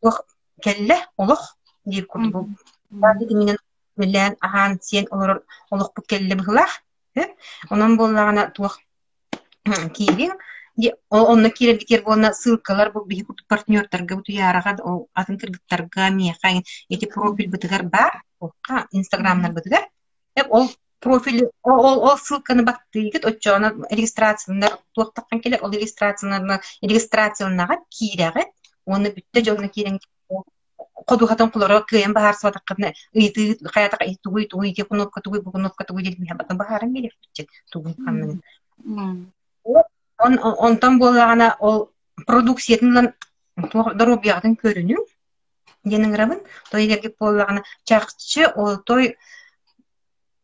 туох кэллэ олох диир курдук бу ситиминэн үлэлээн аһаан-сиэн олорор олохпут кэллэ быһыылаах. Онон буоллаҕына туох Киириҥ, онно киирэргитигэр буолна ссылкалар бу биһи курдук партнердарга утуйаараҕа атын кыргыттарга миэхэ ити профильбытыгар баар инстаграмнарбытыгар ол профиль ол ол ссылканы баттыыгыт оччоҕуна регистрацияланар туохтаххын кэлэр ол регистрацияланар регистрацияланаҕыт киирэҕит уонна бүттэ дьоҥҥо киирэн ходуһатын холоро кыайан быһаарсыбатаххытына ыйытыы хайатах тугуй тугуй ити кнопка тугуй бу кнопка тугуй диэн быһааран быһааран биэриэхпит тугун ханныгын онтон буоллаҕына ол продукциятын ылан туох доруобуйаҕытын көрүнүҥ диэн ыҥырабын той эгэргит буоллаҕына чахчы ол той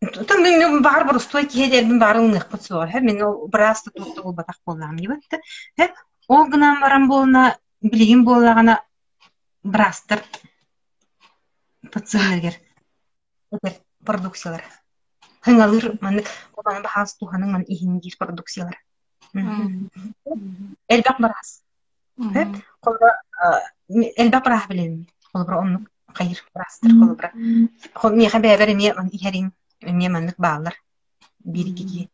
мин баҕар боростуой киһи диэрбин баҕар ылыныахпыт суоҕа мин ол быраас да туох да буолбатах буоллаҕым диэбит ол гынан баран буолна билигин буоллаҕына быраастар пациеннарыгар этэр продукциялара хыҥалыыр маннык улахан баһаас туһаныҥ маны иһин диир продукциялара элбэх быраас холобура элбэх бырааһы билэбин холобура оннук хайыр быраастар холобура миэхэ бэйэбэр эмиэ иһэрин эмиэ маннык бааллар биир икки киһи.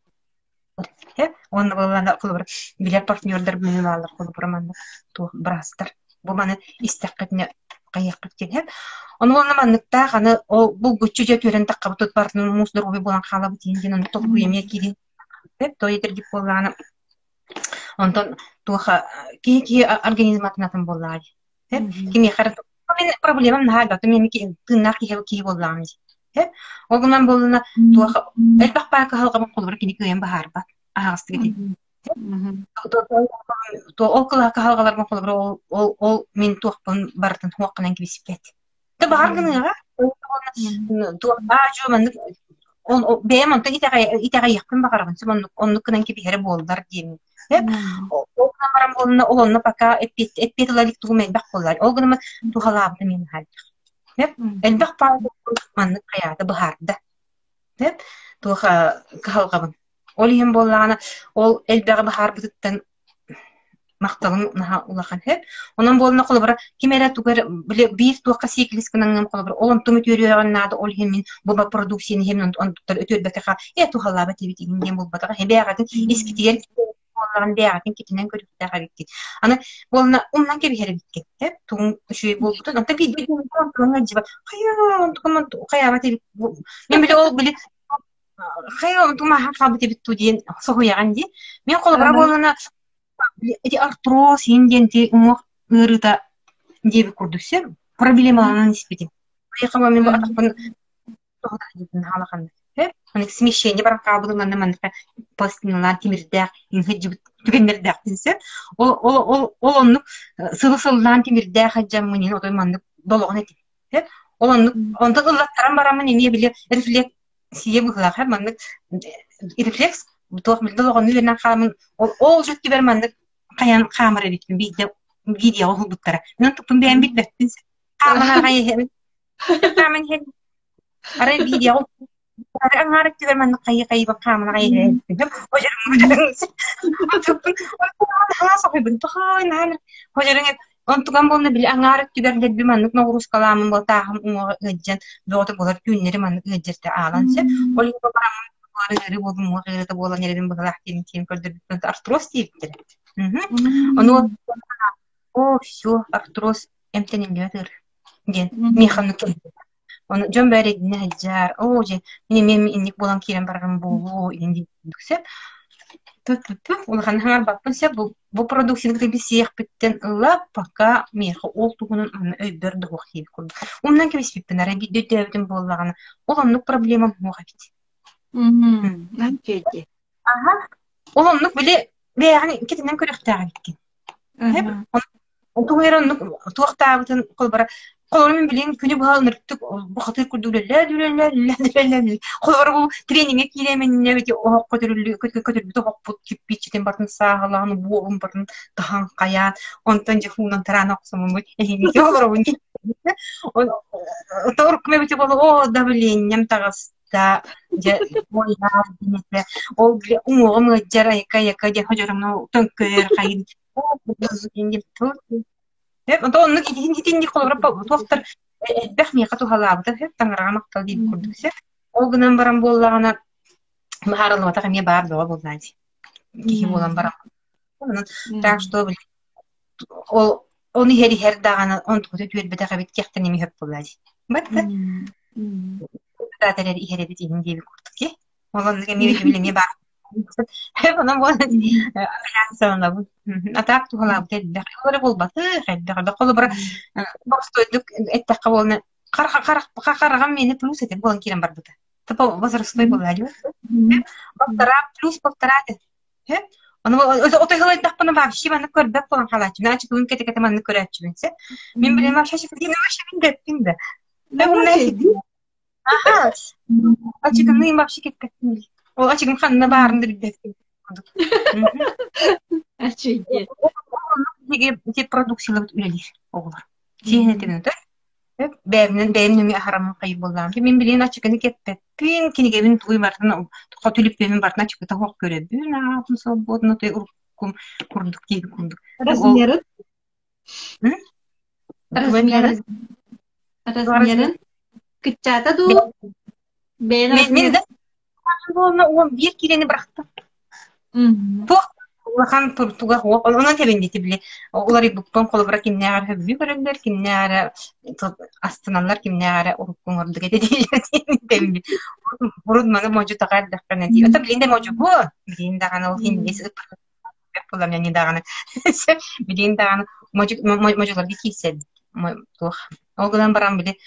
Уонна буоллаҕына холобура билэр партнердар быһыылаалар холобура маннык туох быраастар бу маны истэххитинэ хайыаххыт диэн Ону уонна манныктаах аны ол булгуччу дьэ түөрэн таххабыт тут барытын муус доруобуй буолан хаалабыт диэн диэн оннук толкуй эмиэ киирин то этэргит буоллаҕына онтон туоха киһи киһи организм атын атын буоллаҕа дии Кимиэхэ эрэ мин проблемам наһаа элбэх мин тыыннаах киһи киһи буоллаҕым дии Ол гынан буоллуна туох элбэх баар кыһалҕабын холобура кини кыайан быһаарбат аһаҕастык этин ол кыһалҕаларбын холобура ол ол ол мин туохпун барытын хуохханан кэбиспэт Ты баҕар гыныаҕа туох аа-дьуо маннык бэйэм онтон итэҕэйиэхпин баҕарабын сөп оннук оннук гынан кэбиһэрэ буоллар диэммин сөп ол гынан баран буолна ол онно пока эппиэт эппиэт ыла илик тугум элбэх буоллар ол гынан туһалаабытым мин элбэх сөп элбэх маннык хайаата быһаарда сөп туох кыһалҕабын Ол иһин буоллаҕына, ол элбэҕи быһаарбытыттан махталым наһаа улахан сөп. Онон буолла холобура, ким эрэ тугу эрэ били биир туохха сиэкилис гынаҥҥын холобура, ол онтум үтүөрүөҕүн наада, ол иһин мин бу продукцияны иһин онтуттар үтүөрбэккэ ээ туһалаабат эбит иһин диэн буолбатаҕа. Бэйэҕитин искитигэр буоллаҕын бэйэҕитин китинэн көрүөхтээх эбиккит. Аны буолна умнан кэбиһэр эбиккит. Сөп тугуҥ үчүгэй буолбутун. Онтон биирдэ хайа онтукам хайаабат эбит. Мин били ол били хайа онтум ааһан хаалбыт эбит дуу диэн соһуйаҕын дии. Мин холобура буоллаҕына ити артроз иһин диэн ити уҥуох ыарыыта диэбит курдук сөп проблемаланан испитим. Мин бу атахпын Сөп смещение баран хаалбытым манна манныка пластиналаан тимирдээх иҥһэ түгэннэрдээхпин сөп. Ол ол ол ол оннук сылы сыллаан тимирдээх сылдьаммын иһин отой маннык долоҕун этим. Сөп. Ол оннук онтон ыллаттаран бараммын эмиэ били рефлекс сийэ быһыылаах маннык рефлекс туох билдэ олоҕону үөрэнэн хаамын ол ол дьүттүбэр маннык хайан хаамар эбиппин биирдэ видеоҕа уһулбуттара мен туппун бэйэм билбэппин хааман аҕай иһэбин хааман иһэн арай видеоҕа арай аҥаар өттүгэр маннык хайыы хайыыбын хааман аҕай иһэбин Ходьорун Онтукам буолна били аҥаар өттүгэр дэлби маннык ноҕуруускалааммын буолтааһым уҥуоҕа ыалдьан бөҕөтө буолар түүннэри маннык ыалдьарта аалан сөп. Ол иһин бараммын ыарыы буолбун уҥуох ыарыыта буолан эрэбин быһылаах диэн тиийэн көрдөрбүппүн артроз диэбиттэрэ. Ону о все артроз эмтэниллибэт ыарыы диэн миэхэ оннук Ону дьон бары итиннэ сылдьар, оо дьэ, мин эмиэ инник буолан киирэн барарым буолуо иһин диэн сөп. Ту-ту-ту, улаханнык хаҥарбаппын сөп. Бу, бу продукцияны кытта билсиэхпиттэн ыла пока миэхэ ол туһунан манна өйбөр да суох диэбит курдук. Умнан кэбиспиппин арай биирдэ өйдөөбүтүм буоллаҕына, ол оннук проблемам суох эбит. Аха, ол оннук били бэйэҕин иккитинэн көрүөхтээх эбиккин. Тугу эрэ оннук туохтаабытын холобура холобура мин билигин күнү быһа ынырыктык бухатыыр курдук үлэлээн үлэлээн үлэлээн үлэлээн холобура бу трениҥҥэ киириэм иннинэ ити оһох көтүрүллү көтүрбүт оһохпут кирпииччэтин барытын сааһылаан буорун барытын таһан хайаан онтон дьэ хуунан тараана охсоммут эһиги олоробун уруккум эбитэ буолла оо давлением таҕыста дьэ ол уҥуоҕум ыалдьар айка айака диэн ходьоромно төҥкөйөр хайын Оннук итинник холобура туохтар элбэх миэхэ туһалаабыта сөп таҥараҕа махтал диир курдук сөп. Ол гынан баран буоллаҕына быһаарыллыбатах эмиэ баар бөҕө буоллаа дии. Киһи буолан баран. Так что ол ону иһэр иһэр даҕаны онтукута үөрбэтэх эбит диэхтэн эмиэ сөп буоллаа дии. Бат да. Иһэр эбит иһин диэбит курдук ки. Ол оннук эмиэ билим эмиэ баар Онон буолан сананабын. Атаак туһалаабыта элбэх. Ол эрэ буолбатах, элбэх элбэх. Холобура, боростуойдук эттэххэ буолна хараҕым миэнэ плюс этэ буолан киирэн барбыта. Типа возрастной была Полтора плюс полтора этэ. Ону отой хылайдахпына вообще маннык көрбөт буолан хаалааччыбын. Ачыкыбын кэтэ-кэтэ маннык көрөөччүбүн. Мин билим вообще вообще билбэппин да. Аха, ачыкыны вообще кэппэппин. Ол ачыгым ханна баарын да билбэппин. Ачыйде. Биһиги продукциялабыт үлэлиир оҕолор. Сиэн этибин бэйэбинэн бэйэм нөҥүө аһараммын хайыр буоллаҕым. Мин билигин ачыкыны кэппэппин, кинигэбин тугуй барытын хоту илиппиэбин барытын ачыкыта суох көрөбүн, аатын солбуотун отой уруккум курдук диэбит курдук. Размерын? Размерын? Размерын? Кыччаата дуу? Бэйэн Мин да буолна уон биир киилэни бырахтым. Туох улахан туга онон тэбиннити били уларыйбыппын холобура кимнээҕэр сөбүлүү көрөллөр, кимнээҕэр астыналлар, кимнээҕэр урукку оҥордук этэ дииллэр диэн Урут маны модьу таҕа эрдэхпинэ дии. Ото билин да модьу буо. Билин даҕаны ол иһин ыппыт даҕаны билин даҕаны модьуларга киирсэр туох. Ол гынан баран били.